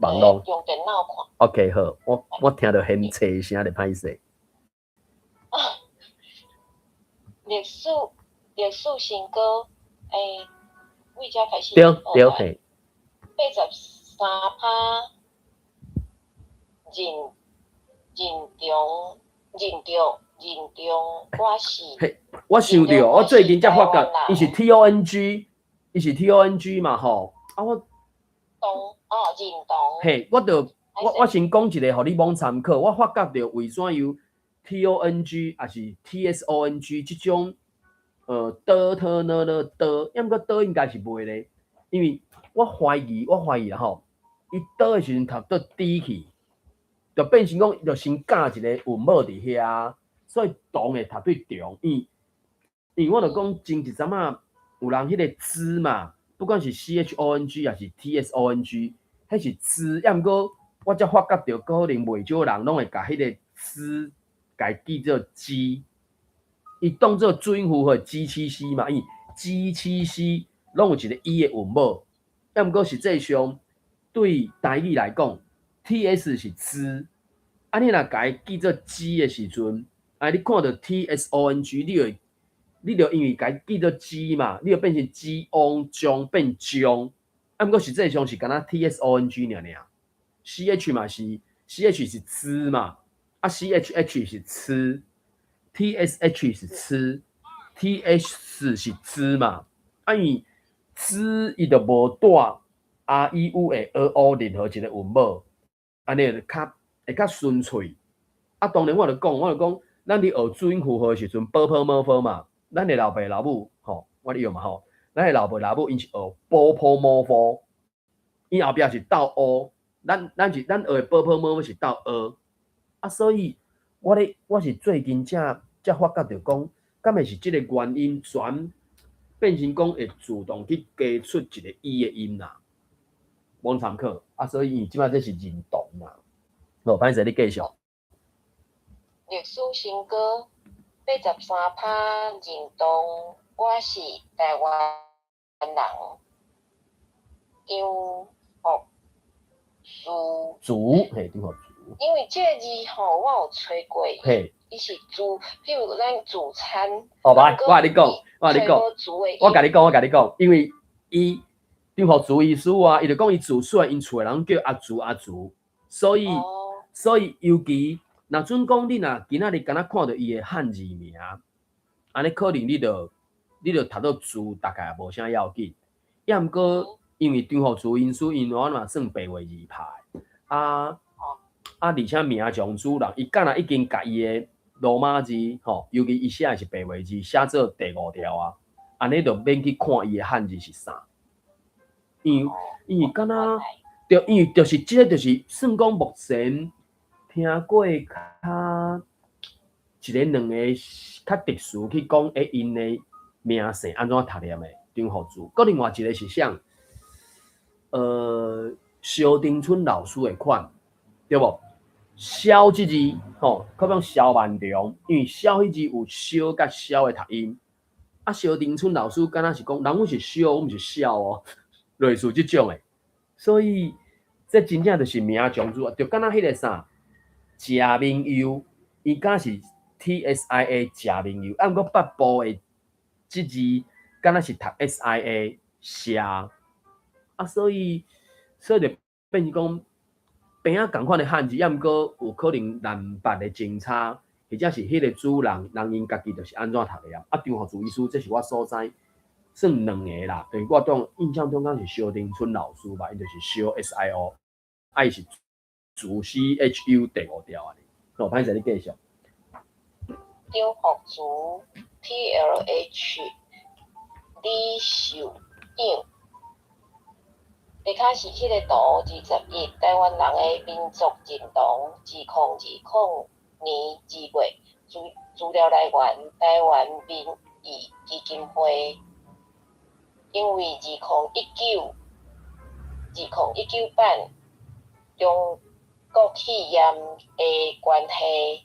網路用電腦看。 OK，好，我聽著現冊聲就歹勢。歷史新高，為遮開始？對對嘿。83趴，認同認著認同我是。嘿，我想著，我最近才發覺，伊是 TONG，伊是 TONG 嘛吼，啊我。同哦，認同。嘿，我著我先講一个，予你罔參考。我發覺著為怎樣， T O N G 抑是 T S O N G 這種，的特呢呢的，抑毋過的應該是袂咧，因為我懷疑啦吼，伊的的時陣讀做 D 去，就變成講就先加一個韻母佇遐，所以同會讀對中，因為我就講前一陣仔有人彼個字嘛，不管是 C H O N G 抑是 T S O N G，彼是字，抑毋過我才發覺著可能袂少人攏會共彼個字共伊記做 G，伊當做注音符號 G 七 C 嘛，因為 G 七 C 攏有一個 E 的韻母，抑毋過實際上對台語來講，T S 是字，啊你若共伊記做 G 的時陣，啊你看著 T S O N G，你就因為共伊記做 G 嘛，你就變成 G 翁將變將，啊毋過實際上是敢若 T S O N G 爾爾，C H 嘛是 C H 是滋嘛，啊 C H H 是吃，T S H 是吃，T S 是滋嘛，啊因為滋伊就無帶 R E U 的 E O 任何一個韻母，按呢就會較順喙。啊，當然我就講，咱佇學注音符號的時陣，波波摩佛嘛，咱的老爸老母吼，我咧用嘛吼，咱的老爸老母𪜶是學波波摩佛，𪜶後壁是鬥 O，咱學的波波摩佛是鬥 E，啊，所以我是最近才發覺著講，敢會是這個原因轉變成講會自動去加出一個 E 的音啦，罔參考，啊，所以這擺這是認同啦。好，歹勢你繼續。歷史新高，83%認同我是台灣人。張福樹，竹，嘿，張福樹。因為這個字吼，我有揣過，伊是主，譬如咱主餐。哦，來，我共你講，我共你講，我共你講，我共你講，因為伊張福樹醫師啊，伊就講伊自細𪜶厝的人叫阿祖阿祖，所以尤其若準講你若今仔日敢若看著伊的漢字名，按呢可能你就讀做字，大概也無啥要緊。抑毋過因為張福樹醫師，因為我嘛算白話字派，啊，而且名將主人，伊敢若已經共伊的羅馬字吼，尤其伊寫的是白話字，寫做第五調啊，按呢就免去看伊的漢字是啥。因為敢若對，因為就是這個就是算講目前聽過較一个兩个較特殊去講，𪜶的名姓按怎讀念的張福柱，閣另外一個是啥？蕭丁春老師的款，對無？蕭這字吼，可比蕭萬長，因為蕭彼字有燒佮蕭的讀音。啊，蕭丁春老師敢若是講，人阮是燒，阮毋是痟哦，類似這種的。所以這真正就是名將主啊，就敢若彼個啥，謝明佑，伊敢是 T S I A 謝明佑，啊，毋過北部的這字敢若是讀 S I A 謝，啊，所以就變成講，邊仔仝款的漢字，抑毋過有可能南北的精差，或者是彼個主人，人𪜶家己就是按怎讀的啊。啊，張福柱醫師，這是我所知，算兩個啦。就是我當印象中敢是蕭丁春老師吧，伊就是蕭 S I O，啊伊是主 C H U 第五調按呢。好，歹勢你繼續。張福柱 T L H 李秀穎，下跤是彼個圖21，台灣人的民族認同，2020年2月，資料來源：台灣民意基金會。因為2019版中國肺炎的關係，予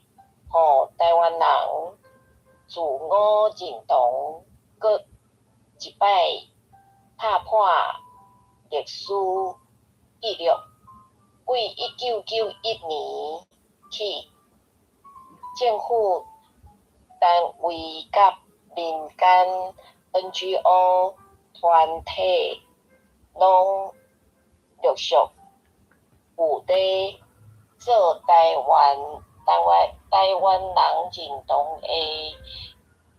台灣人自我認同閣一擺拍破歷史紀錄。自1991年起，政府單位佮民間 NGO 團體攏陸續有佇做台灣人認同的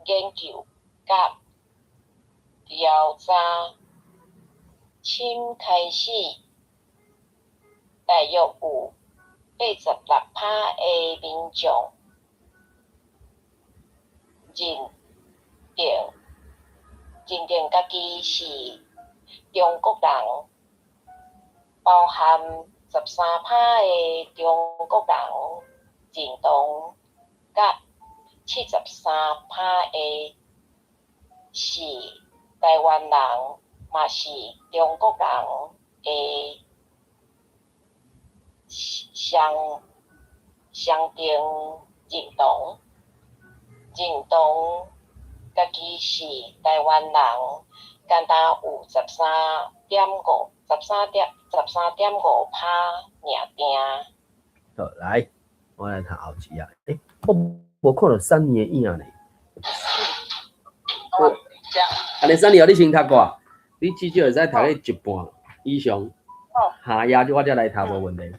研究佮調查。今開始，大約有86%的民眾認定家己是中國人，包含13%的中國人認同，佮73%的是臺灣人，嘛是中國人的雙重認同，認同家己是臺灣人，干焦有13.5%爾定。好，來，我來讀後一頁。欸，我無看著珊妮的影呢。好，按呢珊妮，你先讀過，你至少會使讀咧一半以上。好。下頁就我才來讀無問題。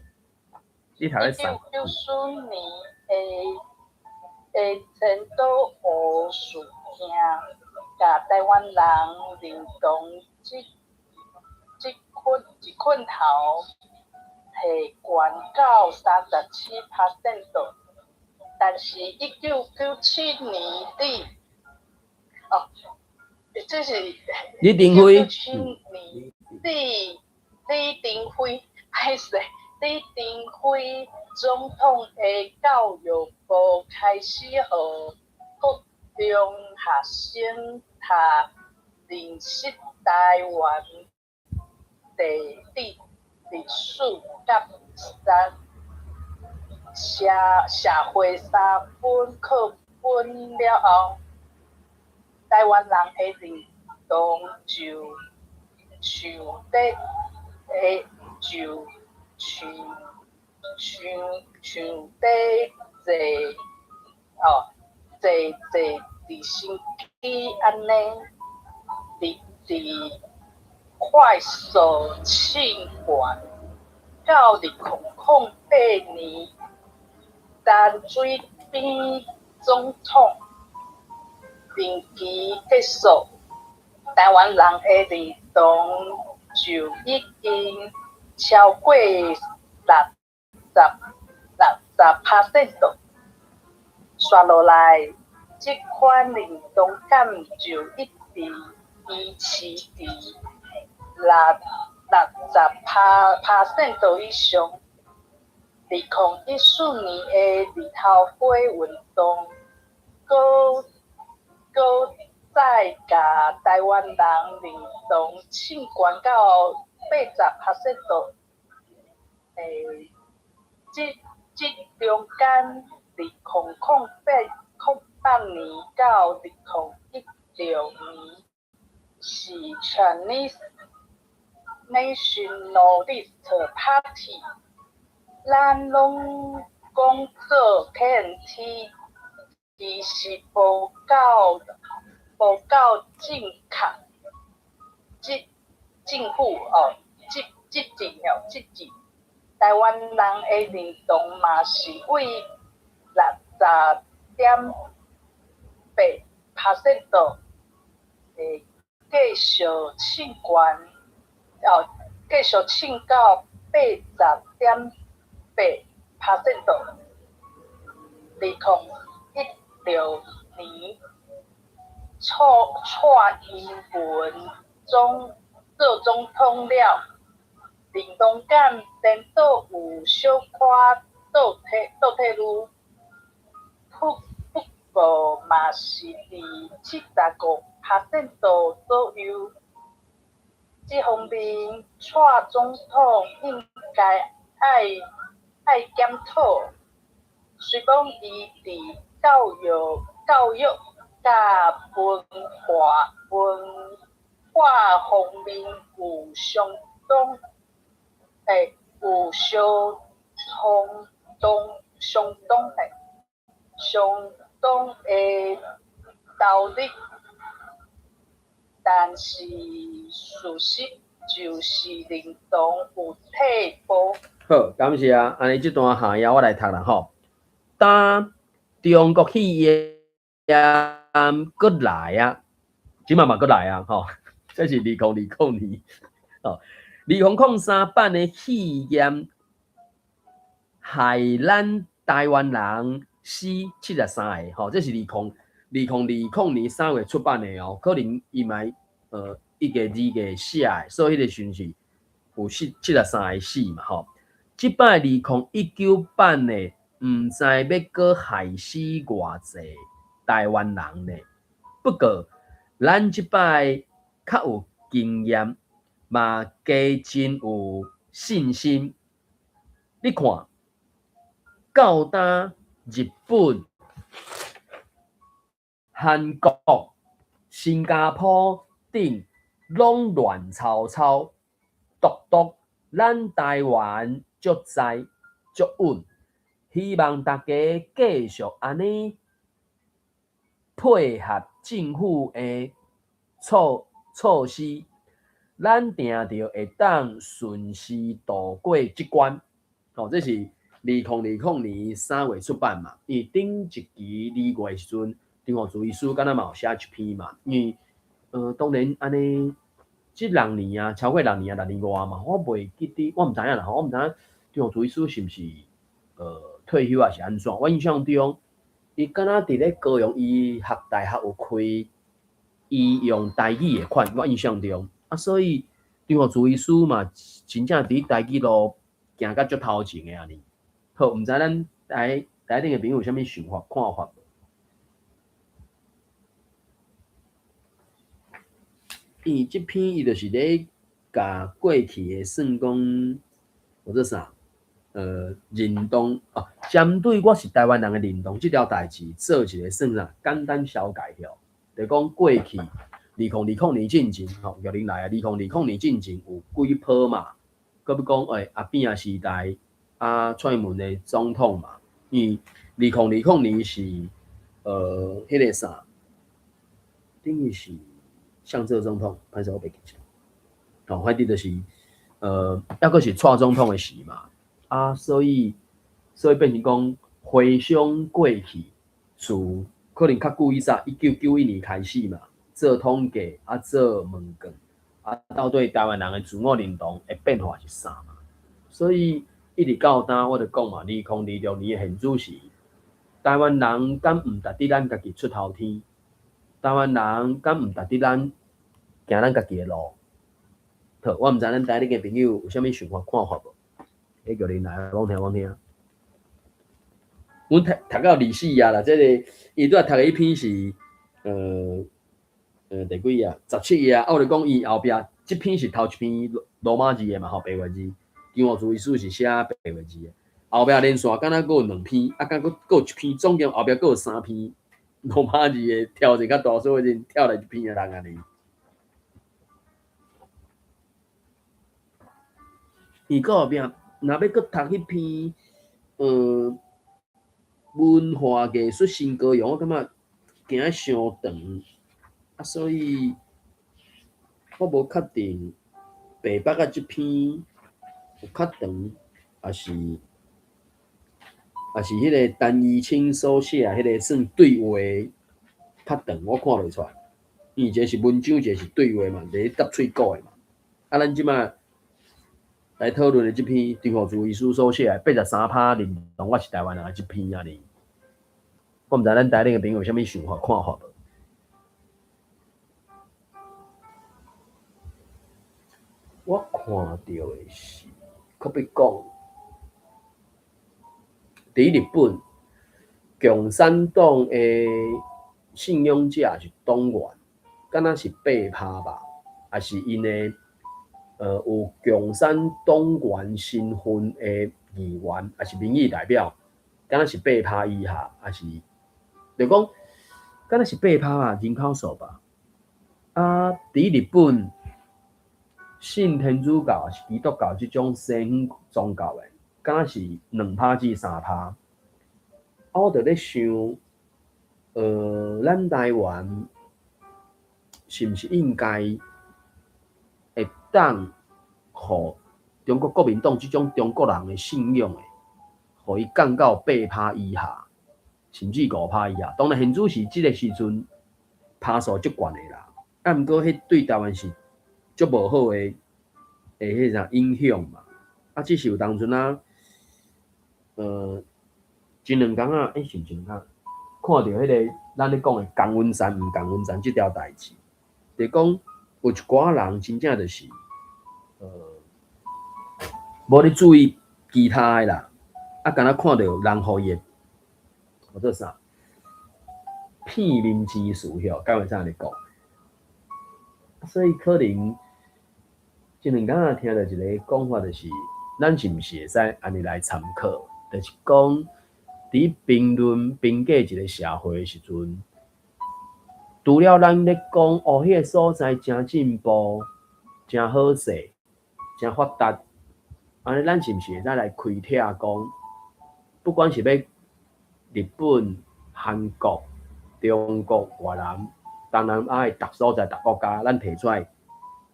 你讀咧三。 1994年的千島湖事件，共臺灣人認同這款頭提懸到37%，但是1997年底，哦，這是李登輝。1997年底，李登輝，歹勢，李登輝總統的教育部開始予國中學生讀認識臺灣地理、歷史佮社會三本課本了後，臺灣人的認同就像咧會就像咧坐直升機按呢，直直快速升懸，到2008年，陳水扁總統任期結束，臺灣人的認同就已經超過60%。紲落來，這款認同感就一直維持佇60%以上。2014年的日頭花運動，閣再共臺灣人認同升懸到80%。這中間，2008年到2016年是 Chinese Nationalist Party，咱攏講做 KMT，其實無夠正確，政府哦，執政哦，執政。臺灣人的認同嘛是為60.8%會繼續升懸，哦，繼續升到80.8%。2016年，蔡英文做總統了，認同感顛倒有小可倒退嚕，不過嘛是佇75%左右。這方面，蔡總統應該愛檢討。雖講伊佇教育佮文化方面有相當的投入，但是事實就是認同有退步。好，感謝啊！按呢這段下頁我來讀啦吼。當中國肺炎閣來啊，這擺嘛閣來啊吼！這是2020年，哦，2003版的肺炎害咱臺灣人死73個，吼，這是二零2020年3月出版的哦，可能伊嘛1月2月寫的，所以彼個時陣是有73個四嘛吼。這擺2019版的，毋知欲閣害死偌濟台灣人呢？不過，咱這擺較有經驗，嘛加真有信心。你看，到今日本、韓國、新加坡等攏亂糟糟，獨獨咱台灣足在足穩。希望大家繼續按呢配合政府的措施，咱定著會當順時渡過這關。哦，這是2020年3月出版嘛？因為頂一期2月的時陣，張鳳珠醫師敢若嘛有寫一篇嘛？因為當然按呢，這六年啊，超過六年啊，六年外嘛，我袂記得，我毋知影啦，我毋知影張鳳珠醫師是毋是退休抑是按怎？我印象中，伊敢若佇咧高雄醫學大學有開醫用台語的款，我印象中啊，所以張鳳珠醫師嘛，真正佇台語路行甲足頭前的按呢。好，毋知咱台頂的朋友有啥物想法看法無？因為這篇伊就是咧共過去的算講，叫做啥？認同哦，針對我是台灣人的認同這條代誌做一個算啥簡單小介紹，就講過去2020年進前吼，玉玲來啊，2020年進前有幾波嘛，閣欲講阿扁仔時代啊，蔡英文的總統嘛，因為2020年是彼個啥，等於是向這總統，歹勢我袂記得，吼，反正就是抑閣是蔡總統的時嘛。啊，所以變成講回想過去，自可能較久以前，1991年開始嘛，做統計啊，做問卷啊，到底台灣人的自我認同的變化是啥嘛？所以一直到今，我就講嘛，2026年的現主時，台灣人敢毋值得咱家己出頭天？台灣人敢毋值得咱行咱家己的路？好，我毋知咱台裡的朋友有啥物想法看法無？欸，叫恁來，講聽講聽。阮讀到24頁啦，這個伊拄仔讀的彼篇是第幾頁？17頁。啊，我就講伊後壁這篇是頭一篇羅馬字的嘛，吼，白話字。張鳳珠醫師是寫白話字的。後壁連續敢若閣有兩篇，啊，敢閣閣有一篇，總共後壁閣有三篇羅馬字的，跳一較大，所以就跳來一篇的人按呢。伊閣後壁。若欲閣讀彼篇，文化藝術新高雄，我感覺行傷長，啊，所以我無確定白北仔這篇有較長，抑是彼個陳怡清所寫的彼個算對話較長，我看袂出來。因為一個是文章，一個是對話嘛，一個搭喙鼓的嘛。啊，咱這擺來討論的這篇張鳳珠醫師所寫的83%認同我是台灣人的這篇按呢，我毋知咱台頂的朋友有啥物想法看法無？我看著的是，閣欲講，佇日本共產黨的信仰者是黨員，敢若是8%吧，抑是𪜶的？有共產黨員身份的議員，抑是民意代表，敢若是8%以下，抑是就講，敢若是八趴啊，人口數吧。啊，佇日本信天主教抑是基督教這種西方宗教的，敢若是2%至3%。啊，我就咧想，咱台灣是毋是應該會當予中國國民黨這種中國人的信仰的，予伊降到8%以下，甚至5%以下。當然，現主時這個時陣趴數足懸的啦。啊，毋過彼對台灣是足無好的彼啥影響嘛。啊，只是有當陣啊，前兩工啊，欸，是毋是前兩工？看著彼个咱咧講的仝溫層毋仝溫層這條代誌，就講有一寡人真正就是，無咧注意其他的啦，啊，敢若看著人予伊的，叫做啥？片面之詞吼，敢會使按呢講？所以可能這兩工聽著一个講法，就是咱是毋是會使按呢來參考？就是講，佇評論評價一个社會的時陣，除了咱咧講哦，彼个所在誠進步、誠好勢、誠發達，按呢咱是毋是會使來開拓講？不管是欲日本、韓國、中國、越南、東南亞的逐所在、逐國家，咱提出來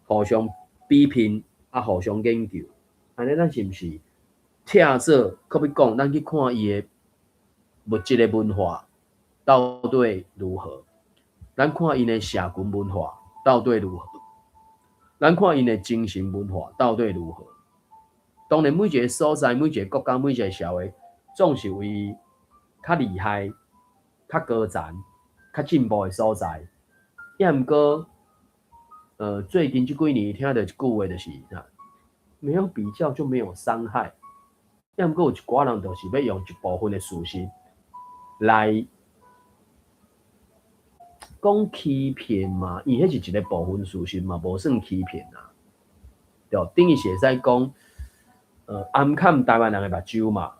互相比拼，啊，互相研究，按呢咱是毋是拆做？閣欲講，咱去看伊的物質的文化到底如何？咱看𪜶的社群文化到底如何？咱看𪜶的精神文化到底如何？當然，每一个所在、每一个國家、每一个社會，總是有伊較厲害、較高層、較進步的所在。抑毋過，最近這幾年聽著一句話，就是啥？沒有比較就沒有傷害。抑毋過有一寡人就是欲用一部分的事實來講欺騙嘛，因為彼是一个部分事實嘛，無算欺騙啊。對，等於是會使講，暗崁台灣人的目睭嘛。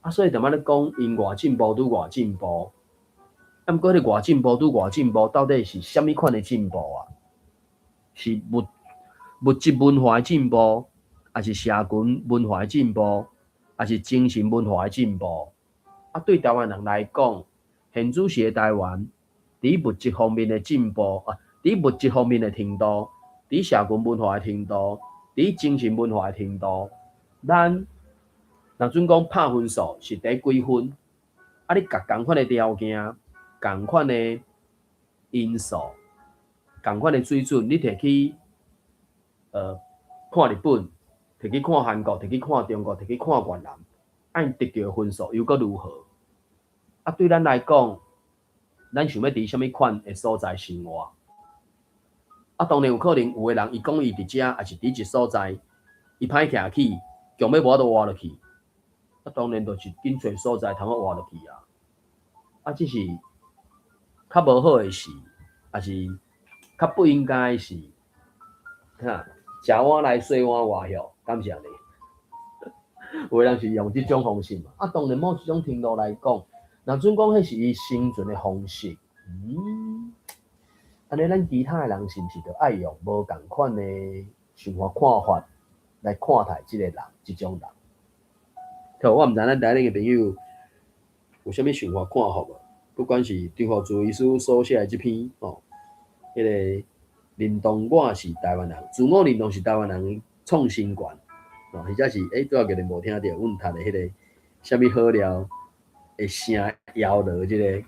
啊，所以踮仔咧講，𪜶偌進步拄偌進步，啊，毋過彼个偌進步拄偌進步，到底是啥物款的進步啊？是物質文化的進步，抑是社群文化的進步，抑是精神文化的進步？啊，對台灣人來講，現主時的台灣，佇物質方面的進步啊，佇物質方面的程度，佇社群文化的程度，佇精神文化的程度，咱若準講拍分數是第幾分？啊，你共仝款的條件、仝款的因素、仝款的水準，你提去看日本，提去看韓國，提去看中國，提去看越南，啊，𪜶得著的分數又閣如何？啊，對咱來講，咱想欲佇啥物款的所在生活？啊，當然有可能有的人，伊講伊佇遮，抑是佇一所在，伊歹徛起，強欲無法度活落去。啊，當然就是緊揣所在通好活落去啊。啊，這是較無好的事，抑是較不應該的事。哈，食碗內洗碗外吼，敢是按呢？有的人是用這種方式嘛。啊，當然某一種程度來講，若準講彼是伊生存的方式，按呢咱其他的人是毋是著愛用無仝款的想法看法來看待這个人，這種人？好，我毋知咱台頂的朋友有啥物想法看法無？不管是張福柱醫師所寫的這篇吼，彼个認同我是台灣人，自我認同是台灣人創新懸，哦，或者是拄仔個無聽著，阮讀的彼个啥物好料會聲搖落這个。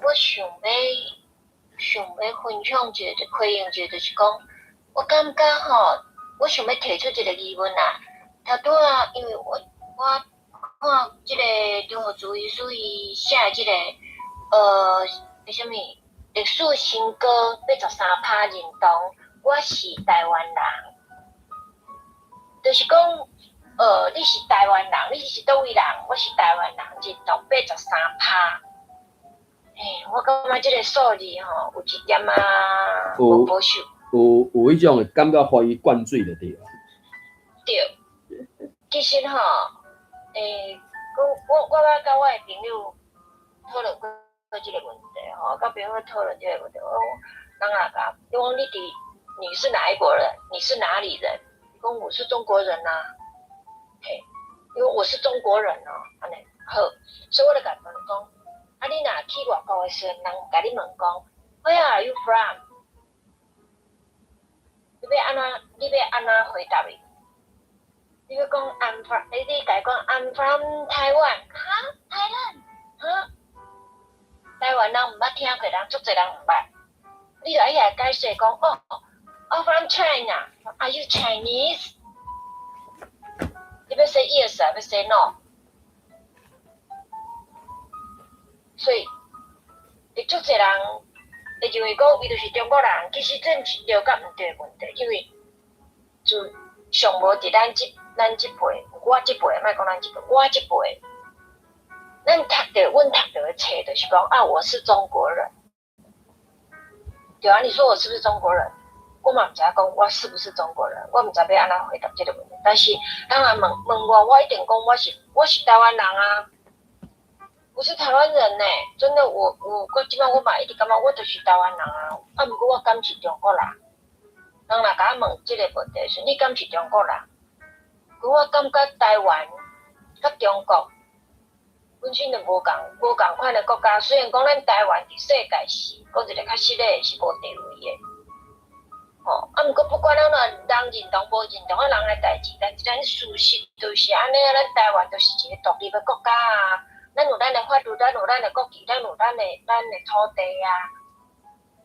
我想欲分享一个，回應一個，就是講，我感覺吼，我想欲提出一个疑問啊。頭拄仔，因為我看這个張福柱醫師伊寫的這个，啥物歷史新高83%認同我是台灣人，就是講，你是台灣人，你是佗位人？我是台灣人，認同83%。欸，我感覺這个數字吼，有一點仔無保守。有彼種的感覺，予伊灌水就對。對，其實吼，我捌佮我的朋友討論過這个問題吼，佮朋友討論這个問題，我講人也共，伊講你佇你是哪一國人？你是哪裡人？伊講我是中國人啊，嘿，因為我是中國人哦，按呢好，所以我就共問講，啊，你若去外國的時陣，人共你問講，Where are you from？你欲按怎？你欲按怎回答伊？你欲講 I'm from，你共伊講 I'm from Taiwan，哈？台灣？哈？台灣人毋捌聽過，人足濟人毋捌。你就愛遐解釋講，哦，I'm from China，Are you Chinese？你欲 say yes 抑欲 say no？所以，會足濟人會認為講伊就是中國人，其實這毋是對佮毋對的問題，因為就上無佇咱這輩，我這輩，莫講咱這輩，我這輩，阮讀著的冊就是講啊，我是中國人。對啊，你說我是不是中國人？我嘛毋知影講我是不是中國人，我毋知欲按怎回答這個問題。但是人若問問我，我一定講我是台灣人啊，我是台灣人呢，真的，我這擺我嘛一直感覺我就是台灣人啊。啊，毋過我敢是中國人？人若共我問這個問題時，你敢是中國人？我感覺台灣佮中國本身就無仝款的國家。雖然講咱台灣佇世界是講一個較實的，是無地位的，吼。啊，毋過不管按怎人認同無認同彼人的代誌，但是咱事實就是按呢啊，咱台灣就是一個獨立的國家啊。咱有咱的法律，咱有咱的國旗，咱有咱的土地啊，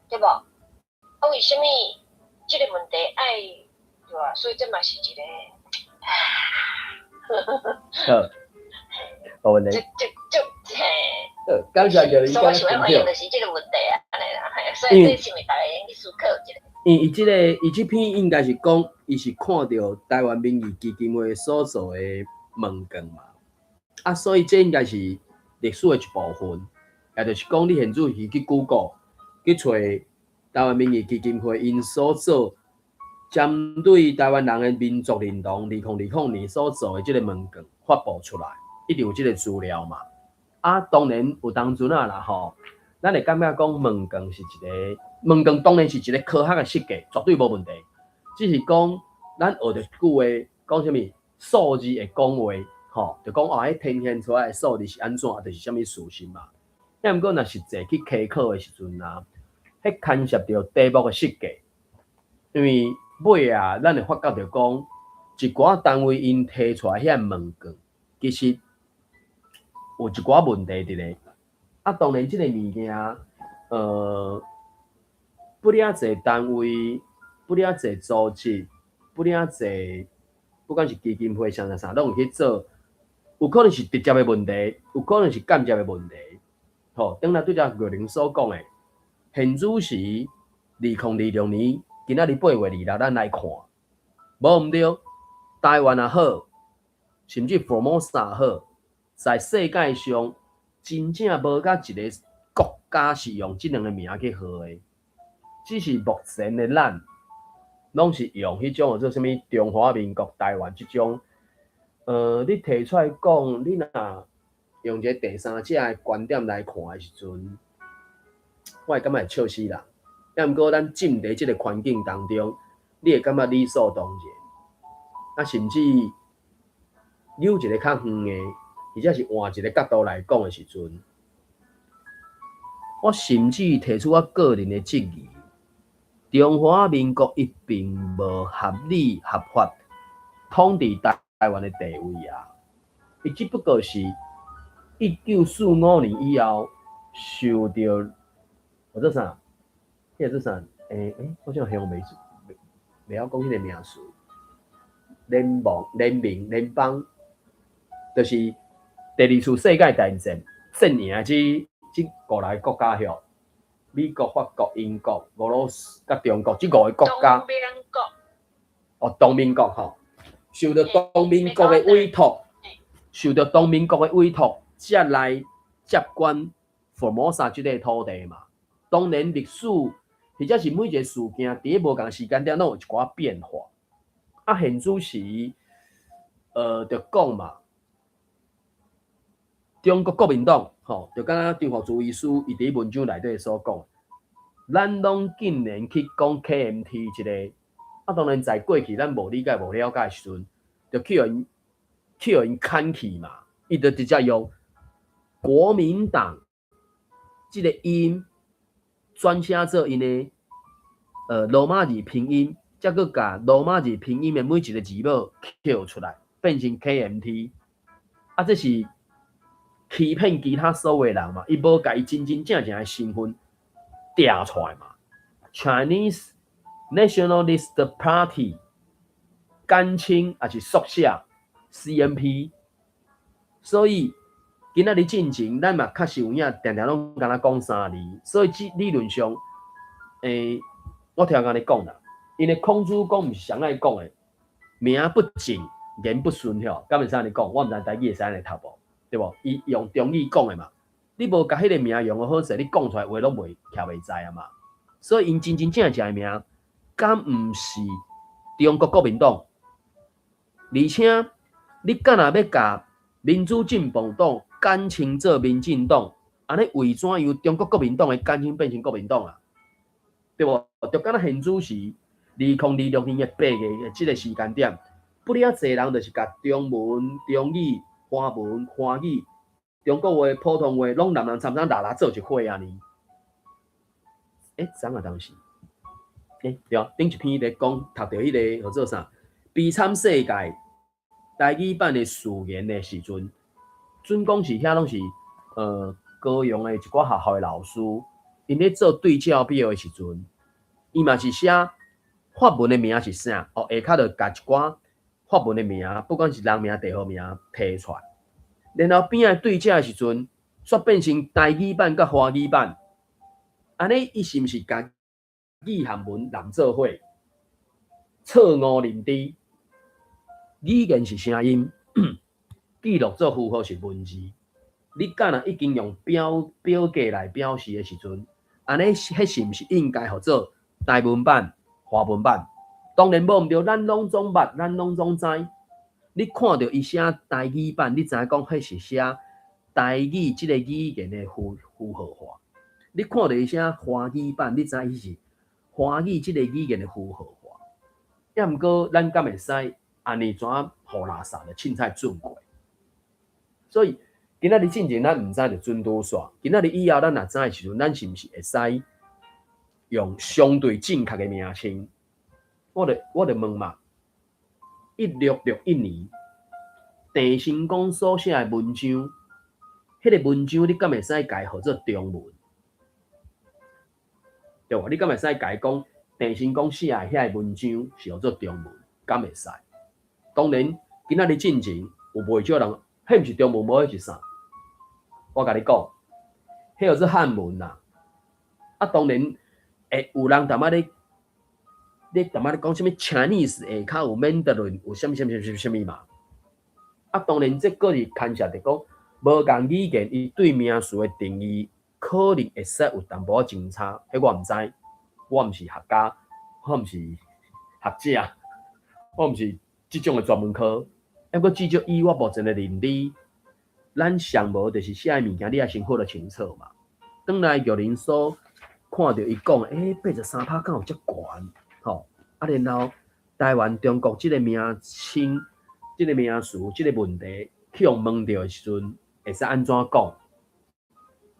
對無？啊，為啥物這個問題愛對啊？所以這嘛是一個。好，無問題。這這這嘿。好，感謝叫你所以我想欲回應就是這個問題啊，按呢啦，嘿，所以這是毋是逐家會用去思考一下？因伊這個，伊這篇應該是講，伊是看著台灣民意基金會所做的問卷嘛，啊，所以這應該是歷史的一部分，也就是講，你現在去 Google 去揣台灣民意基金會𪜶所做針對台灣人的民族認同，2020年所做的這個問卷發布出來，一定有這個資料嘛。啊，當然有當陣啊啦吼，咱會感覺講問卷是一個問卷，當然是一個科學的設計，絕對無問題。只是講咱學著一句話，講啥物數字會講話，吼，就講哦，彼呈現出來的數字是按怎，就是啥物事實嘛。抑毋過若實際去稽考的時陣啊，彼牽涉著題目的設計，因為尾啊，咱會發覺著講，一寡單位𪜶提出來遐問卷，其實有一寡問題佇咧。啊，當然這個物件，不爾濟單位，不爾濟組織，不爾濟，不管是基金會啥啥啥，攏有去做，有可能是直接的問題，有可能是間接的問題。吼，轉來對遮玉玲所講的，現主時2026年，今仔日8月26，咱來看，無毋對，台灣也好，甚至 Formosa 也好，在世界上真正無甲一個國家是用這兩個名去號的，只是目前的咱，攏是用彼種叫做啥物中華民國台灣這種，你提出來講，你若用一個第三者的觀點來看的時陣，我會感覺會笑死人。抑毋過咱浸佇這個環境當中，你會感覺理所當然。啊，甚至有一個較遠的，或者是換一個角度來講的時陣，我甚至提出我個人的質疑：中華民國伊並無合理合法統治台灣的地位啊！伊只不過是1945年以後受著，叫做啥？彼個做啥？我這樣袂袂曉講彼個名詞。聯盟、聯盟、聯邦，就是第二次世界大戰陣營這五个國家吼，美國、法國、英國、俄羅斯佮中國這五个國家。同盟國。哦，同盟國吼，受著同盟國的委託，受著同盟國的委託，才來接管福摩薩這個土地嘛。當然歷史或者是每一個事件，佇咧無仝時間點，攏有一寡變化。啊，現主時，就講嘛，中國國民黨吼，就敢若張福珠醫師伊佇文章內底所講，咱攏竟然去講 KMT 這個，啊，當然在過去咱無理解、無了解的時陣，就去予𪜶牽去嘛，伊就直接用國民黨這個音轉寫做𪜶的羅馬字拼音。才閣共羅馬字拼音的每一個字母抾出來，變成 KMT。啊，這是欺騙其他所有人嘛？伊無共伊真真正正的身份掠出來嘛？Chinese Nationalist Party，簡稱抑是縮寫 CNP。所以今仔日進前，咱嘛確實有影，定定攏敢若講三字。所以這理論上，我聽共你講啦，因為孔子講毋是上愛講的，名不正言不順吼，敢會使按呢講？我毋知台語會使按呢讀無，對無？伊用中語講的嘛，你無共彼个名用予好勢，你講出來話攏袂徛袂在啊嘛。所以𪜶真真正正的名，敢毋是中國國民黨？而且你敢若欲共民主進步黨簡稱做民進黨，按呢為怎樣中國國民黨的簡稱變成國民黨啊？對無？就敢若現主時2026年的8月的這个時間點，不爾濟人就是共中文、中語、華文、華語、中國話、普通話，攏攏攏參參抐抐做一伙按呢。昨昏當時，對啊，頂一篇咧講讀著彼个號做啥？悲慘世界台語版的序言的時陣，準講是遐攏是高雄的一寡學校的老師，𪜶咧做對照表的時陣，伊嘛是寫法文的名是啥？哦，下跤就共一寡法文的名，不管是人名、地號名提出來，然後邊仔對照的時陣，煞變成台語版佮華語版，按呢伊是毋是共語和文攏做伙？錯誤認知，語言是聲音，記錄做符號是文字。你敢若已經用表表格來表示的時陣，按呢，彼是毋是應該號做台文版、華文版？當然無毋對，咱攏總捌，咱攏總知。你看著伊寫台語版，你知影講彼是寫台語這个語言的符符號化。你看著伊寫華語版，你知彼是華語這个語言的符號化。抑毋過，咱敢會使按呢怎予垃圾的凊彩準過？所以今仔日進前咱毋知就準拄煞，今仔日以後咱若知的時陣，咱是毋是會使用相對正確的名稱？我就問嘛，1661年，鄭成功所寫的文章，彼个文章你敢會使共伊號做中文？對無？你敢會使共伊講鄭成功寫的遐个文章是號做中文？敢會使？當然，今仔日進前有袂少人，彼毋是中文，無彼是啥？我共你講，彼號做漢文啦。啊，當然會有人淡仔咧，咧淡仔咧講啥物 Chinese 下跤有 Mandarin 有啥物啥物啥物啥物嘛？啊，當然這閣是牽涉著講無仝語言，伊對名詞的定義可能會使有淡薄仔真差，彼我毋知，我毋是學家，我毋是學者，我毋是這種的專門科。毋過至少以我目前的認知，咱上無就是寫的物件，你愛先好得清楚嘛。轉來玉林所看著伊講，83%敢有遮懸？吼，啊，然後台灣中國這个名稱、這个名詞、這个問題，去予問著的時陣，會使按怎講？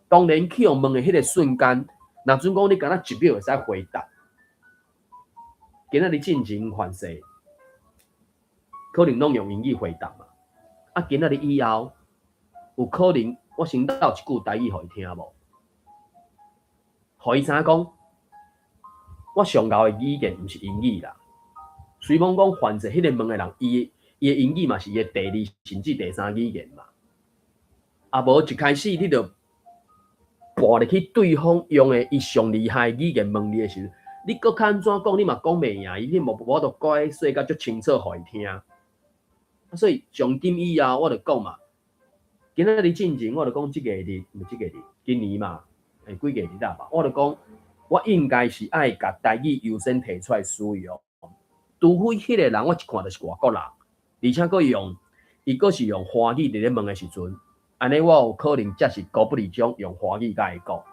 當然去予問的彼个瞬間，若準講你敢若一秒會使回答。今仔日進前犯勢，可能攏用英語回答嘛。啊，今仔日以後，有可能我先落一句台語予伊聽無？予伊知影講，我上𠢕的語言毋是英語啦。雖罔講凡是彼个問的人，伊的英語嘛是伊的第二甚至第三語言嘛。啊，無一開始你就跋入去對方用的伊上厲害的語言問你的時陣，你閣較按怎講，你嘛講袂贏伊，你無無法度解說甲足清楚予伊聽。啊，所以從今以後，我就講嘛，今仔日進前我就講這個日，毋是這個日，今年嘛，幾月日啊嘛，我就講，我應該是愛共台語優先提出來使用，除非彼个人我一看就是外國人，而且閣用，伊閣是用華語佇咧問的時陣，按呢我有可能才是高不離種用華語共伊講。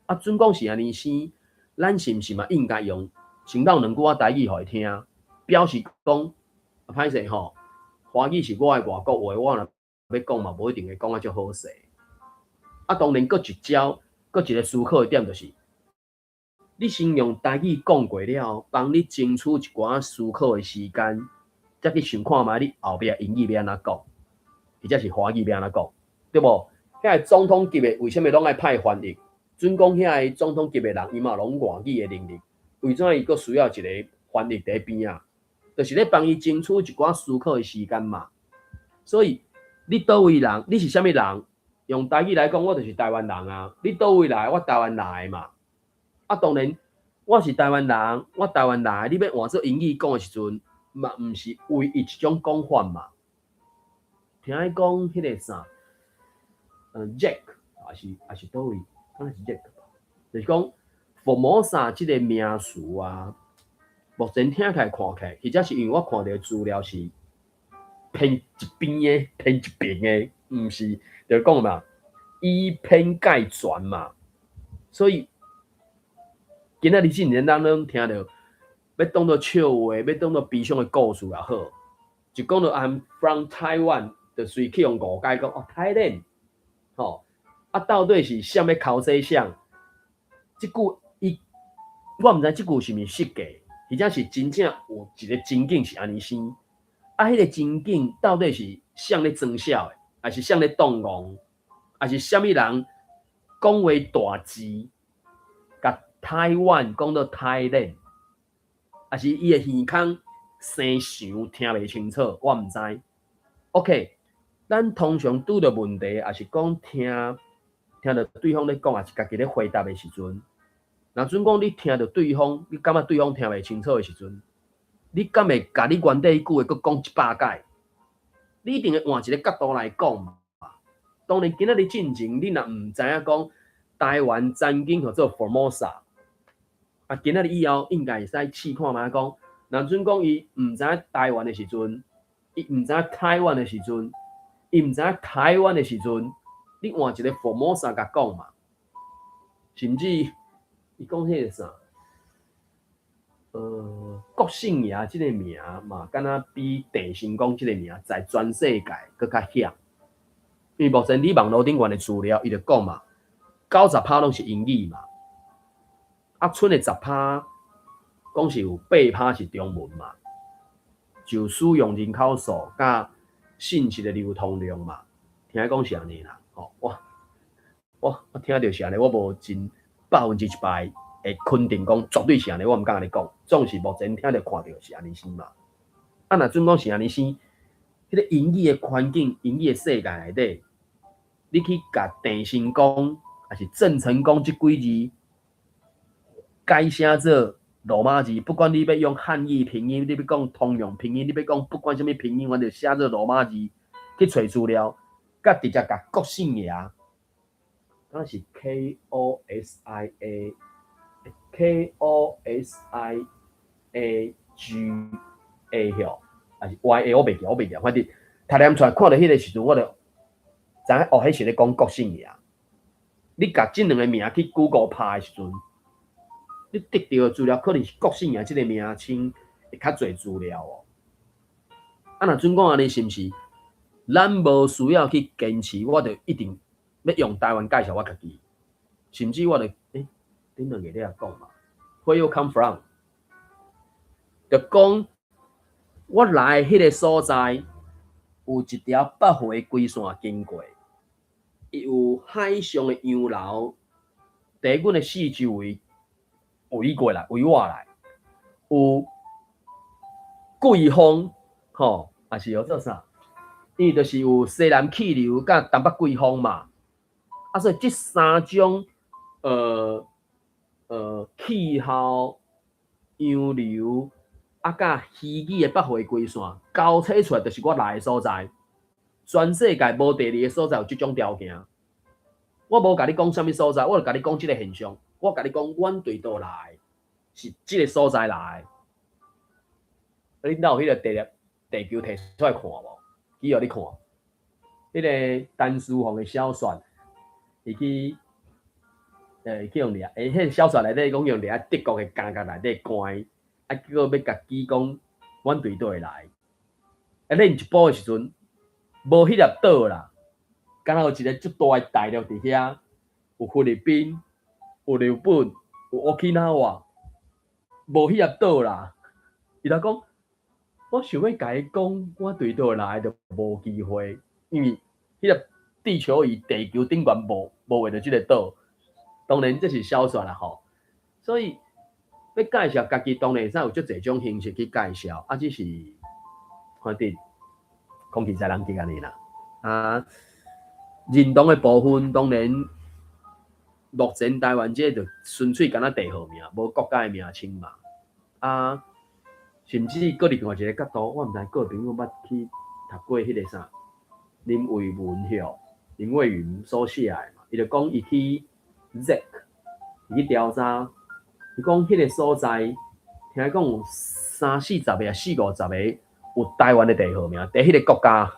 啊，準講是按呢生，咱是毋是嘛應該用先落兩句仔台語予伊聽，表示講歹勢吼，華語是我的外國話，我若欲講嘛，無一定會講甲足好勢。啊，當然閣一招，閣一个思考的點就是，你先用台語講過了後，幫你爭取一寡思考的時間，才去想看覓你後壁英語欲按怎講，或者是華語欲按怎講，對無？遐個總統級的為啥物攏愛派翻譯？準講遐个總統級的人，伊嘛攏外語的能力，為怎伊閣需要一個翻譯佇邊仔？就是咧幫伊爭取一寡思考的時間嘛。所以你佗位人，你是啥物人？用台語來講，我就是台灣人啊。你佗位來，我台灣來嘛。啊，當然我是台灣人，我台灣來，你欲換做英語講的時陣，嘛毋是唯一一種講法嘛。聽伊講彼個啥，Jack，抑是佗位，敢若是 Jack 吧？就是講福摩薩這個名詞啊，目前聽起來看起來，或者是因為我看著資料是偏一邊的，偏一邊的，毋是就講嘛，以偏概全嘛。所以今仔日進前咱攏聽著，欲當做笑話，欲當做悲傷的故事也好，就講著 I'm from Taiwan，就隨去予誤解講哦，Thailand，吼，啊，到底是啥欲剾洗啥？這句伊，我毋知這句是毋是設計，或者是真正有一個情景是按呢生。啊，彼個情景到底是誰咧裝痟的，抑是誰咧當戇，抑是啥物人講話大字，共台灣講做 Thailand，抑是伊的耳孔生潲聽袂清楚，我毋知。OK，咱通常拄著問題，抑是講聽著對方咧講，抑是家己咧回答的時陣，若準講你聽著對方，你感覺對方聽袂清楚的時陣，你敢會共你原底彼句話閣講100擺？你一定會換一個角度來講嘛。當然，今仔日進前，你若毋知影講台灣曾經號做 Formosa，啊，今仔日以後應該會使試看覓講，若準講伊毋知影台灣的時陣，伊毋知影台灣的時陣，伊毋知影台灣的時陣，你換一個 Formosa 共講嘛。甚至伊講彼個啥？郭姓爺這個名嘛，敢若比鄭成功這個名在全世界閣較響。因為目前佇網路頂懸的資料，伊就講嘛，90趴攏是英語嘛，啊，賰的10趴，講是有8趴是中文嘛，就使用人口數佮信息的流通量嘛，聽講是按呢啦，吼，我聽著是按呢，我無真100%會肯定講絕對是按呢，我毋敢按呢講，總是目前聽著看著是按呢生嘛。啊，若準講是按呢生，彼個英語的環境、英語的世界內底，你去共鄭成功，抑是鄭成功這幾字改寫做羅馬字，不管你欲用漢語拼音，你欲講通用拼音，你欲講不管啥物拼音，反正寫做羅馬字去揣資料，佮直接共郭姓爺，敢若是 KOSIA KOSIAGA 吼，抑是 YA，我袂記，我袂記，反正讀念出來看著彼個時陣，我就知影哦，彼是咧講郭姓爺。你共這兩个名去 Google 拍的時陣，你得著的資料可能是郭姓爺這个名稱會較濟資料哦。啊，若準講按呢，是毋是？咱無需要去堅持，我就一定欲用台灣介紹我家己，甚至我就頂兩日你也講嘛，Where you come from？就講我來彼个所在有一條北迴歸線經過，伊有海上的洋流，佇阮的四周圍圍過來，圍我來，有季風，吼，抑是叫做啥？伊就是有西南氣流佮東北季風嘛。啊，所以這三種氣候、洋流啊，佮魚魚的北迴歸線交叉出來，就是我來的所在。全世界無第二个所在有這種條件。我無共你講啥物所在，我就共你講這个現象。我共你講，阮對佗來是這个所在來。恁兜有彼個地地球提出來看無？去予你看。彼个陳思鳳的小說，伊去去予掠，彼个小說內底講予掠德國的監獄內底關，啊，結果欲共記講，阮對佗來。啊，練一步的時陣，無彼粒島啦，敢若有一个足大的大陸佇遐，有菲律賓，有日本，有 Okinawa，無彼粒島啦。伊就講，我想欲共伊講，我對佗來就無機會，因為彼个地球儀地球頂懸無畫著這个島。當然這是小說啦吼，所以欲介紹家己，當然會使有足濟種形式去介紹，啊，只是反正空氣在人去按呢啦。啊，認同的部分當然，目前台灣這就純粹敢若地號名，無國家的名稱嘛。啊，甚至閣另外一个角度，我毋知各位朋友捌去讀過彼个啥林蔚文吼，林蔚雲所寫的嘛，伊就講伊去 ZEC，伊去調查，伊講彼个所在，聽講有三四十个、四五十个有台灣的地號名，佇彼个國家。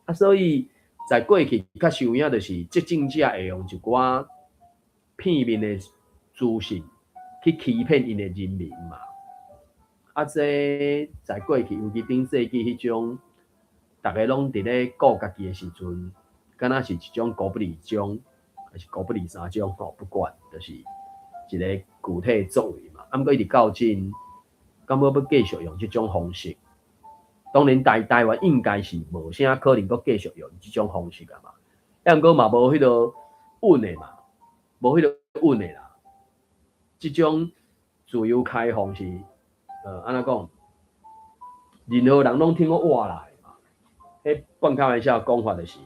啊，所以在過去較實有影，就是執政者會用一寡片面的資訊去欺騙𪜶的人民嘛。啊，這在過去，尤其頂世紀彼種，逐家攏佇咧顧家己的時陣，敢若是一種孤不二種，還是孤不二三種吼，不管，就是一个具體的作為嘛。啊，毋過一直到今，敢欲欲繼續用這種方式？當然台台灣應該是無啥可能閣繼續用這種方式啊嘛。啊，毋過嘛無彼个穩的嘛，無彼个穩的啦。這種自由開放是，按怎講？任何人攏聽我來嘛。彼半開玩笑講法就是，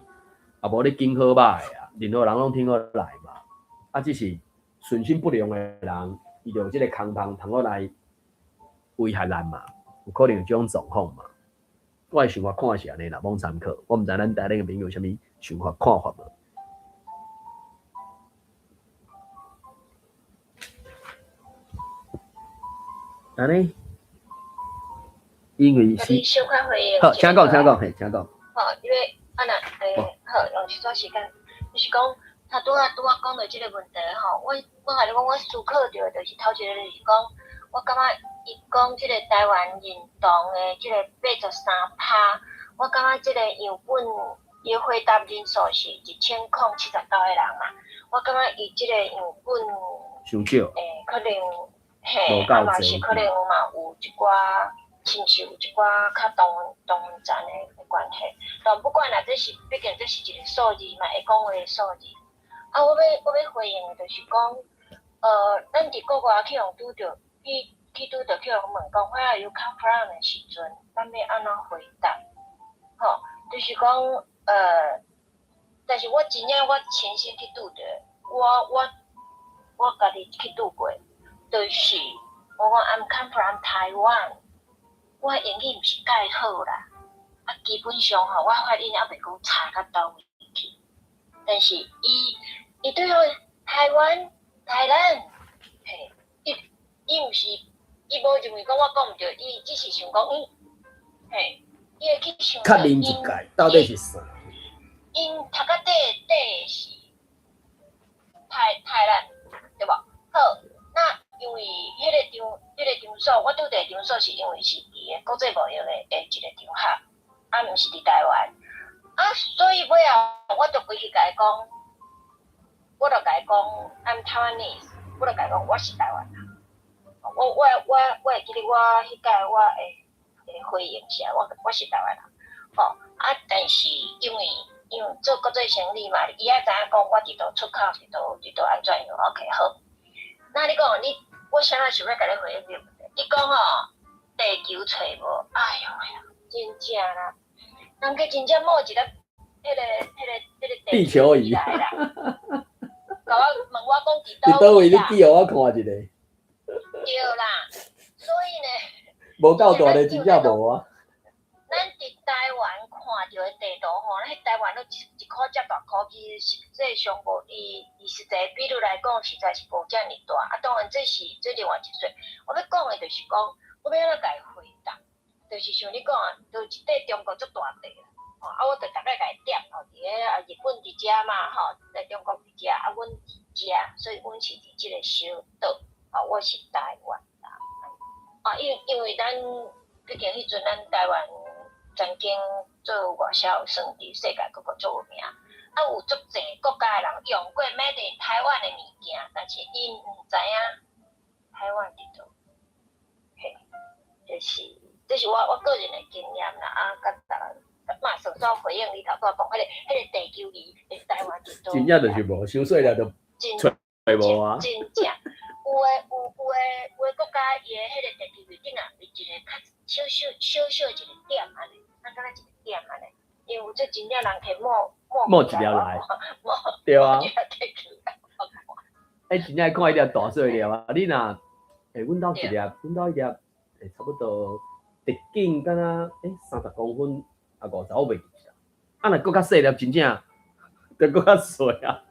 啊無你揀好歹啊，任何人攏聽我來嘛。啊，只是存心不良的人，伊就有這个空縫通好來危害咱嘛，有可能有這種狀況嘛。我的想法看是按呢啦，罔參考。我毋知咱台灣的朋友有啥物想法看法無？按呢，因為是。好，請講，請講，嘿，請講。好，因為啊若好，用一段時間，就是講，他拄仔拄仔講著這个問題吼，我我共你講，我思考著的就是頭一个就是講，我感覺伊講這个台灣認同的這个83%，我感覺這个樣本伊回答人數是1079個人嘛，我感覺伊這个樣本，傷少。可能嘿，啊嘛是可能嘛有一寡，親像有一寡較同同層的關係，但不管啦，這是畢竟這是一個數字嘛，會講話的數字。啊，我欲我欲回應的就是講，咱佇國外去予拄著，去去拄著去予問講，Where are you come from 的時陣，咱欲按怎回答？吼，就是講，但是我真正我親身去拄著，我我我家己去拄過，就是我講 I'm come from Taiwan，我英語毋是蓋好啦，啊，基本上吼，我發音猶袂講差到佗位去，但是伊伊對我台灣台灣，嘿，伊伊毋是伊無認為講我講毋對，伊只是想講嗯，嘿，伊會去想確認一屆到底是啥？𪜶讀較底底是台台南，對無？好，那因為彼個場，彼個場所，我拄著場所是因為是佇個國際貿易的的一個場合，啊，毋是佇台灣，啊，所以尾後我就規氣共伊講，我就共伊講，I'm Taiwanese，我就共伊講我是台灣人。我我我我會記得我彼屆我會會回應是我我是台灣人，吼啊，但是因為因為做國際生意嘛，伊愛知影講我佇佗出口，佇佗佇佗按怎樣，OK 好。那你講你，我啥物想欲共你回應這個問題？你講吼，地球揣無，哎喲喂，真正啦，人家真正摸一粒，彼個、彼個、彼個地球儀來啦，共我問我講佇佗佗位？你寄予我看一下。對啦，所以呢，無夠大的真正無啊。咱佇台灣看著的地圖吼，彼台灣攏一一箍遮大箍，其實實際上無伊伊實際比率來講，實在是無遮爾大。啊，當然這是這另外一說。我欲講的就是講，我欲按怎共伊回答，就是像你講的，就一塊中國足大塊啦，吼啊，我就逐擺共伊點吼，佇咧啊日本佇遮嘛吼，佇中國佇遮，啊，阮佇遮，所以阮是佇這個小島，啊，我是台灣人。啊，因因為咱畢竟彼陣咱台灣曾經做外銷，算佇世界各國足有名，啊有足濟國家的人用過 Made in 台灣的物件，但是𪜶毋知影台灣佇佗。嘿，這是這是我我個人的經驗啦，啊，佮逐個馬上煞回應你頭拄仔講彼個彼個地球儀的台灣佇佗。真正就是無，傷細粒就真揣無啊。真正有的有有的有的國家伊的彼個地球儀頂仔有一個較小小小小一個點按呢，咱敢若一個點。點按呢，因為這真正人提抹抹一粒來，對啊。欸，真正看彼粒大細粒啊！你若欸，阮兜一粒，阮兜彼粒欸，差不多直徑敢若欸30公分啊五十，我袂記啦。啊，若閣較細粒，真正就閣較細啊。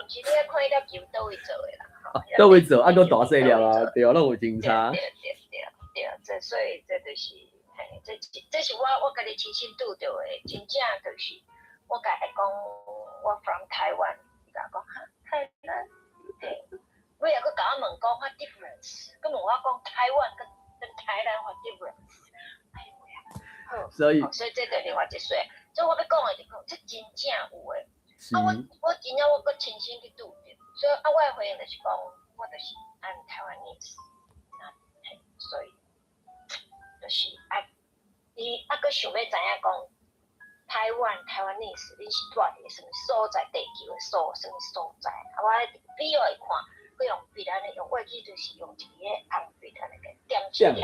是你愛看彼粒球佗位做的啦，吼。佗位做啊，閣大細粒啊，對啊，攏有真差。對對對對，這所以這就是，嘿，這是我家己親身拄著的，真正就是我共伊講，我 from 台灣，伊共我講哈台灣，嘿，尾仔閣共我問講 what difference，閣問我講台灣跟台南 what difference，哎呦喂啊，好，所以所以這就另外一說，所以我欲講的就講，這真正有的。啊，我真正我閣親身去拄著，所以啊，我的回應就是講，我就是 I'm Taiwanese，啊，嘿，所以就是啊，伊啊，閣想欲知影講台灣 Taiwanese，恁是蹛佇啥物所在，地球的啥物所在？啊，我比予伊看，閣用筆按呢用，我會記就是用一支紅筆按呢點一點，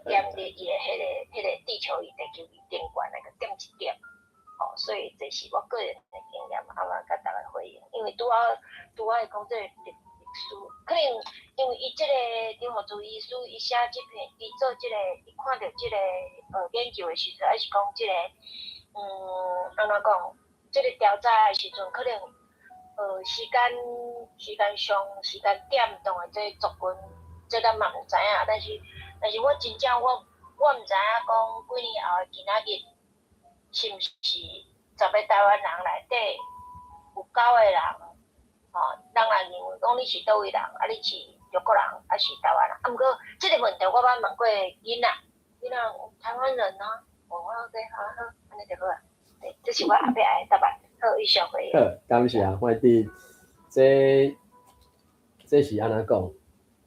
點佇伊的彼個地球儀、地球儀頂懸那個點一點。哦，所以這是我個人的經驗，啊，我共大家回應，因為拄好拄好講這個歷史，可能因為伊這個張福珠醫師，伊寫這篇，伊做這個，伊看著這個研究的時陣，還是講這個，按怎講，這個調查的時陣，可能時間上時間點，當然這族群，這咱嘛毋知影，但是我真正我毋知影講幾年後的今仔日，是毋是10個台灣人內底有九個人，吼，人來認為講你是佗位人，啊你是中國人，還是台灣人？啊，毋過這個問題我捌問過囡仔，囡仔台灣人啊，我講 OK，好好，按呢就好啊。對，這是我後壁的答案。好，以上回應。好，感謝。反正這是按怎講，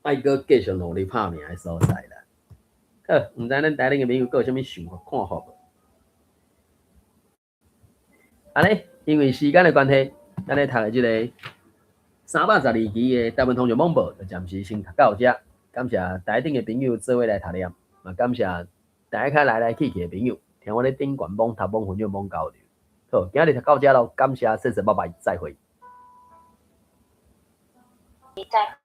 愛閣繼續努力拍拚的所在啦。好，毋知咱台頂的朋友閣有啥物想法看法無？按呢，因為時間的關係，咱咧讀的這個312期的台灣通訊網報，就暫時先讀到這。感謝台頂的朋友做伙來讀念，嘛感謝台下來來去去的朋友，聽我咧頂懸網讀網分享網交流。好，今日讀到這囉，感謝，謝謝，拜拜，再會。再。